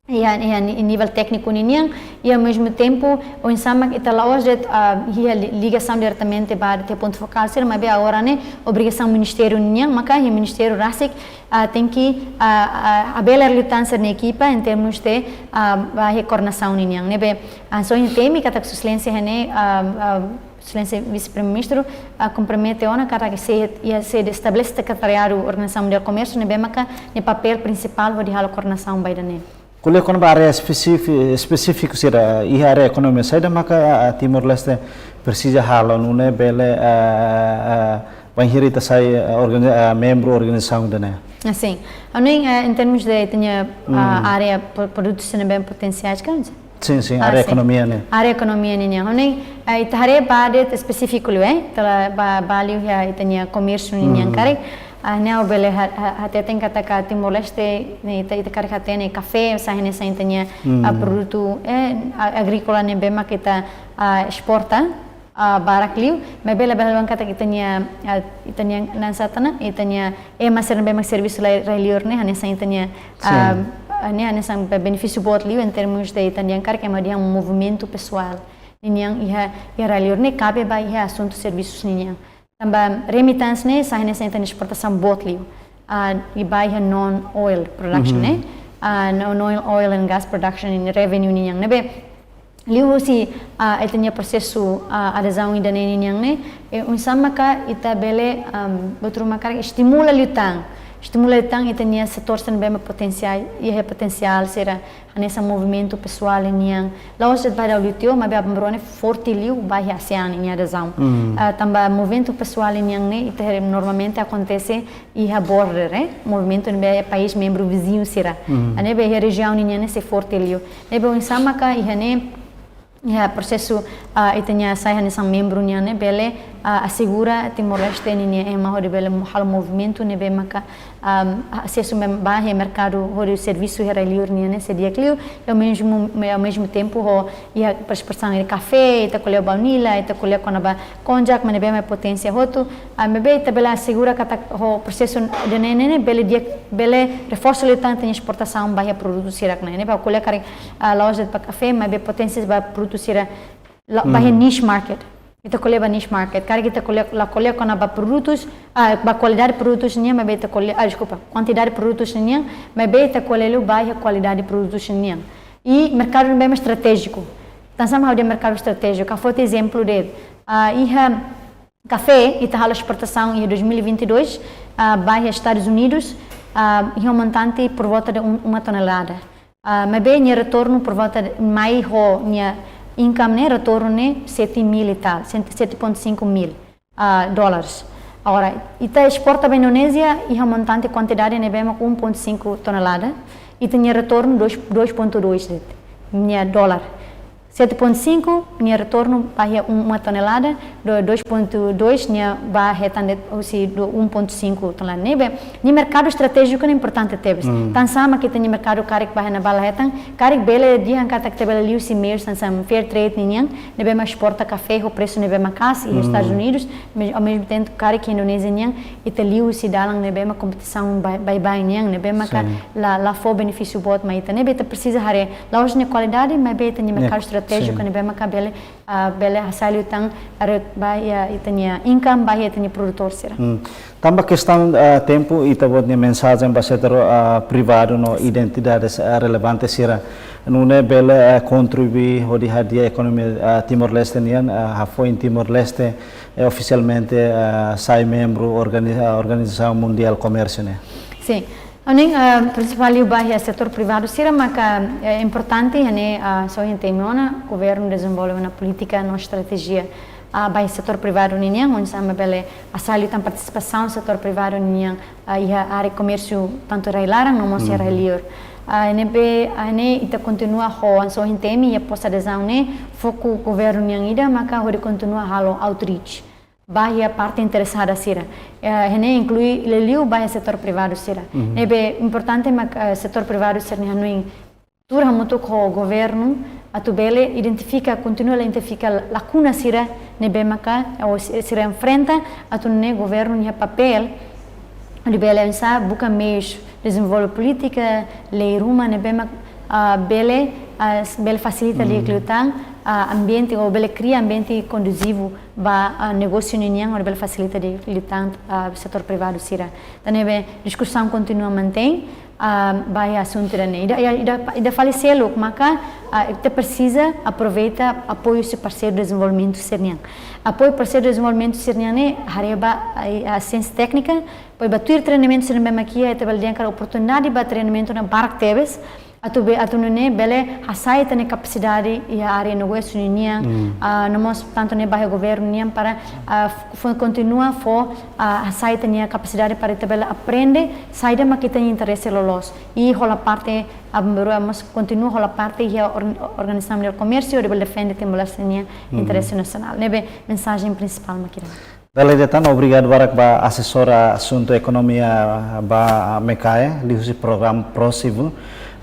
iha, iha ni-, nivel tékniku ninian, i ao mesmo tempo, oinsá mak ita la'ós de'it, ah, iha li-, ligasaun diretamente ba de'it pontu fokál sira, maibé agora ne'e obrigasaun ministériu ninian, maka iha ministériu rasik, ah, tenke, ah, ah, habelar liután sira-nia ekipa em termos de, ah, ba iha koordenasaun ninian. Ne'ebé, ah, hanesan temi katak Sua Exelénsia hanesan, ah, ah, Sua Exelénsia Vise-Primeiru-Ministru, ah, kompromete ona katak sei, iha sei estabelese Sekretariadu Organizasaun Mundiál Komérsiu, ne'ebé maka nia papél prinsipál hodi halo koordenasaun ba ida-ne'e. Ko'alia kona-ba área espesífi-, espesífiku sira, iha área ekonomia, saida maka, ah, ah, Timor-Leste presiza halo nune'e bele, ah, ah, bainhira ita sai, ah, organi-, ah, membru organizasaun ida-ne'e? Ah, sin. Ha'u hanoin, eh, em termos de ita-nia, ah, área pro-, produtus ne'ebé potensiais kan? Sin, sin, ah, área sin. Ekonomia ne'e. Área ekonomia ninian. Ha'u hanoin, eh, ita haree ba de'it espesífiku liu, eh, ita la ba, ba liu iha ita-nia komérsiu ninian karik. Ah, ne'e ha'u bele ha-, ha-, hateten katak Timor-Leste, ne'e ita, ita karik hatene kafé, sai hanesan ita-nia, ah, produtu, eh, a-, agríkola ne'ebé mak ita, ah, esporta, ah, barak liu, maibé labele haluha katak ita-nia, ah, ita-nia naran sá tan, ita-nia ema sira ne'ebé mak servisu lai, rai-liur ne'e, hanesan ita-nia, ah, ah, ne'e hanesan be-, benefísiu boot liu em termos de ita dehan karik ema dehan movimentu pesoál ninian iha, iha rai-liur ne'e kabe ba iha asuntu servisus ninian. Tanba remittance ne'e sai hanesan ita-nia esportasaun boot liu. Ah, i ba iha non-oil production ne'e. Ah, no, non-oil and gas production in revenue ninian. Ne'ebé, liuhusi, ah, ita-nia prosesu, ah, adezaun ida-ne'e ninian ne'e, eh, oinsá maka ita bele, am, buat ruma karik estimula liután. Estimula liután ita-nia setór sira ne'ebé mak potensiál, iha potensiál sira, hanesan movimentu pesoál nian. La'ós de'it ba iha W T O, maibé aban-bainrua ne'e forte liu ba iha ASEAN nia adezaun. Ah, tanba movimentu pesoál nian ne'e, ita haree normalmente akontese iha border, eh? Movimentu ne'ebé país membru viziñu sira. Ne'ebé iha rejiaun nian ne'e sei forte liu. Ne'ebé oinsá maka iha ne'e, iha prosesu, ah, ita-nia sai hanesan membru nian ne'e bele, ah, asegura Timor-Leste ninia ema hodi bele mo-, halo movimentu ne'ebé maka, ah, asesu mem-, ba iha merkadu hodi servisu iha rai-liur nian ne'e sei di'ak liu, i ao mesmo, ao mesmo tempo ho iha pres-, produsaun de kafé, ita ko'alia baunilha, ita ko'alia kona-ba konjak, mak ne'ebé mak potensiál hotu, ah, maibé ita bele asegura katak ho prosesu ida-ne'e ne'e bele di'ak, bele reforsa liután ita-nia esportasaun ba iha produtu sira-ne'e. Ne'ebé ko'alia karik, ah, la'ós de'it ba kafé, maibé potensiál ba produtu sira la-, ba iha niche market. Ita ko'alia ba niche market. Karik ita ko'alia, la ko'alia kona-ba produtus, ah, ba kualidade produtus nian, maibé ita ko'alia, ah, deskulpa, kuantidade produtus nian, maibé ita ko'alia liu ba iha kualidade produtus nian. I merkadu ne'ebé mak estratéjiku. Tansá mak ha'u dehan merkadu estratéjiku? Ha'u foti ezemplu de'it, ah, iha kafé, ita halo esportasaun iha dois mil e vinte e dois, ah, ba iha Estadus Unidus, ah, iha montante por volta de um, uma tonelada. Ah, maibé nia retornu por volta de, mai ho nia, income ne'e, retornu ne'e sete mil e tal, sete ponto cinco mil ah, dólares. Agora, ita esporta ba Indonézia iha montante kuantidade ne'ebé mak um ponto cinco tonelada, ita-nia retornu dois, dois ponto dois de'it, nia dólar. Sete ponto cinco, nia retornu ba iha um, uma tonelada, do, dois ponto dois, nia ba hetan de'it husi do um ponto cinco tonelada. Ne'ebé, nia merkadu estratéjiku ne'e importante tebes. Tansá mak ita-nia merkadu karik ba iha ne'ebá la hetan, karik bele dehan katak ita bele liu husi meius hanesan fair trade ninian, ne'ebé mak esporta kafé ho presu ne'ebé maka'as iha Estados Unidos, mas ao mesmo tempo karik iha Indonézia nian, ita liu husi dalan ne'ebé mak kompetisaun bai-, baibain nian, ne'ebé maka la, la fó benefísiu boot mai ita. Ne'ebé ita presiza haree la'ós nia kualidade, maibé ita-nia merkadu estratéjiku ne'ebé maka bele, ah, bele hasai liután haree ba iha ita-nia income, ba iha ita-nia produtór sira. Tanba kestaun, ah, tempu, ita-boot nia mensajen ba setór, ah, privadu no entidades, ah, relevante sira, nune'e bele, ah, kontribui hodi hadi'a ekonomia, ah, Timor-Leste nian, ah, hafoin Timor-Leste, eh, ofisialmente, ah, sai membru organi-, ah, Organizasaun Mundiál Komérsiu ne'e. Sin. Ha'u hanoin, ah, prinsipál liu ba iha setór privadu sira maka, eh, importante, hanesan, ah, hanesan ohin temi ona, governu dezenvolve ona polítika no estratéjia, ah, ba iha setór privadu ninian, oinsá mak bele hasai liután partisipasaun setór privadu ninian, ah, iha área komérsiu tantu rai-laran no mós iha rai-liur. Ah, ne'ebé, ah, ne'e ita kontinua ho hanesan ohin temi iha postu adezaun ne'e, foku governu nian ida maka hodi kontinua halo outreach ba iha parte interesada sira. Eh, ne'e inklui liuliu ba iha setór privadu sira. Ne'ebé importante mak, eh, setór privadu sira-nia hanoin tuur hamutuk ho governu atu bele identifika, kontinua identifika lakuna sira ne'ebé maka, ou si-, sira enfrenta, atu nune'e governu nia papél hodi bele oinsá buka meius dezenvolve polítika, lei ruma ne'ebé mak, ah, bele, ah, s-, bele fasilita di'ak liután, ah, ambiente ou bele kria ambiente konduzivu ba, ah, negósiu ninian, hodi bele fasilita di'ak liután, ah, setór privadu sira. Tan ne'ebé diskusaun kontinua mantein, ah, ba iha asuntu ida-ne'e. Ida, ida, ida, ida fali seluk maka, ah, ita presiza aproveita apoiu husi parseiru dezenvolvimentu sira-nian. Apoiu parseiru dezenvolvimentu sira-nian ne'e haree ba, ah, asiénsia téknika, depois ba tuir treinamentu sira ne'ebé mak iha, ita bele dehan katak oportunidade ba treinamentu ne'e barak tebes, atu be-, atu nune'e bele hasai ita-nia kapasidade iha área negósiu ninian, ah, no mós tantu ne'e ba iha governu nian para, ah, f-, fó, kontinua fó, ah, hasai ita-nia kapasidade para ita bele aprende saida mak ita-nia interese loloos. I hola parte, ah, bainrua mós kontinua hola parte iha or-, Organizasaun Mundiál Komérsiu hodi bele defende Timor-Leste nia interese nasionál. Ne'ebé mensajen prinsipál mak ida. Dala ida tan, obrigadu barak ba asesora asuntu ekonomia ba MECAE, liuhusi programa PROSIVU,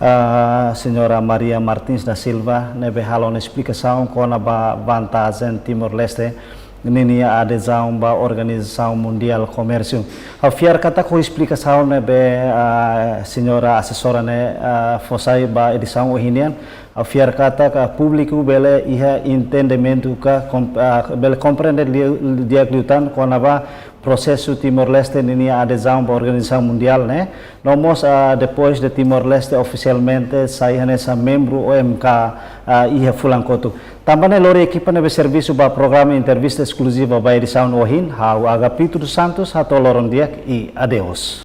ah, señora Maria Martins da Silva, ne'ebé halo ona esplikasaun kona-ba vantajen Timor-Leste ninia adezaun ba Organizasaun Mundiál Komérsiu. Ha'u fiar katak ho esplikasaun ne'ebé, ah, señora asesora ne'e, ah, fó sai ba edisaun ohin nian, ha'u fiar katak públiku bele iha entendimentu ka kom-, ah, bele komprende li-, di'ak liután kona-ba prosesu Timor-Leste ninia adezaun ba Organizasaun Mundiál ne'e. No mós, ah, depois de Timor-Leste ofisialmente sai hanesan membru OMK, ah, iha fulan kotuk. Tanba ne'e lori ekipa ne'ebé servisu ba programa entrevista eskluziva ba edisaun ohin, ha'u Agapito dos Santos, hato'o loron di'ak i adeus.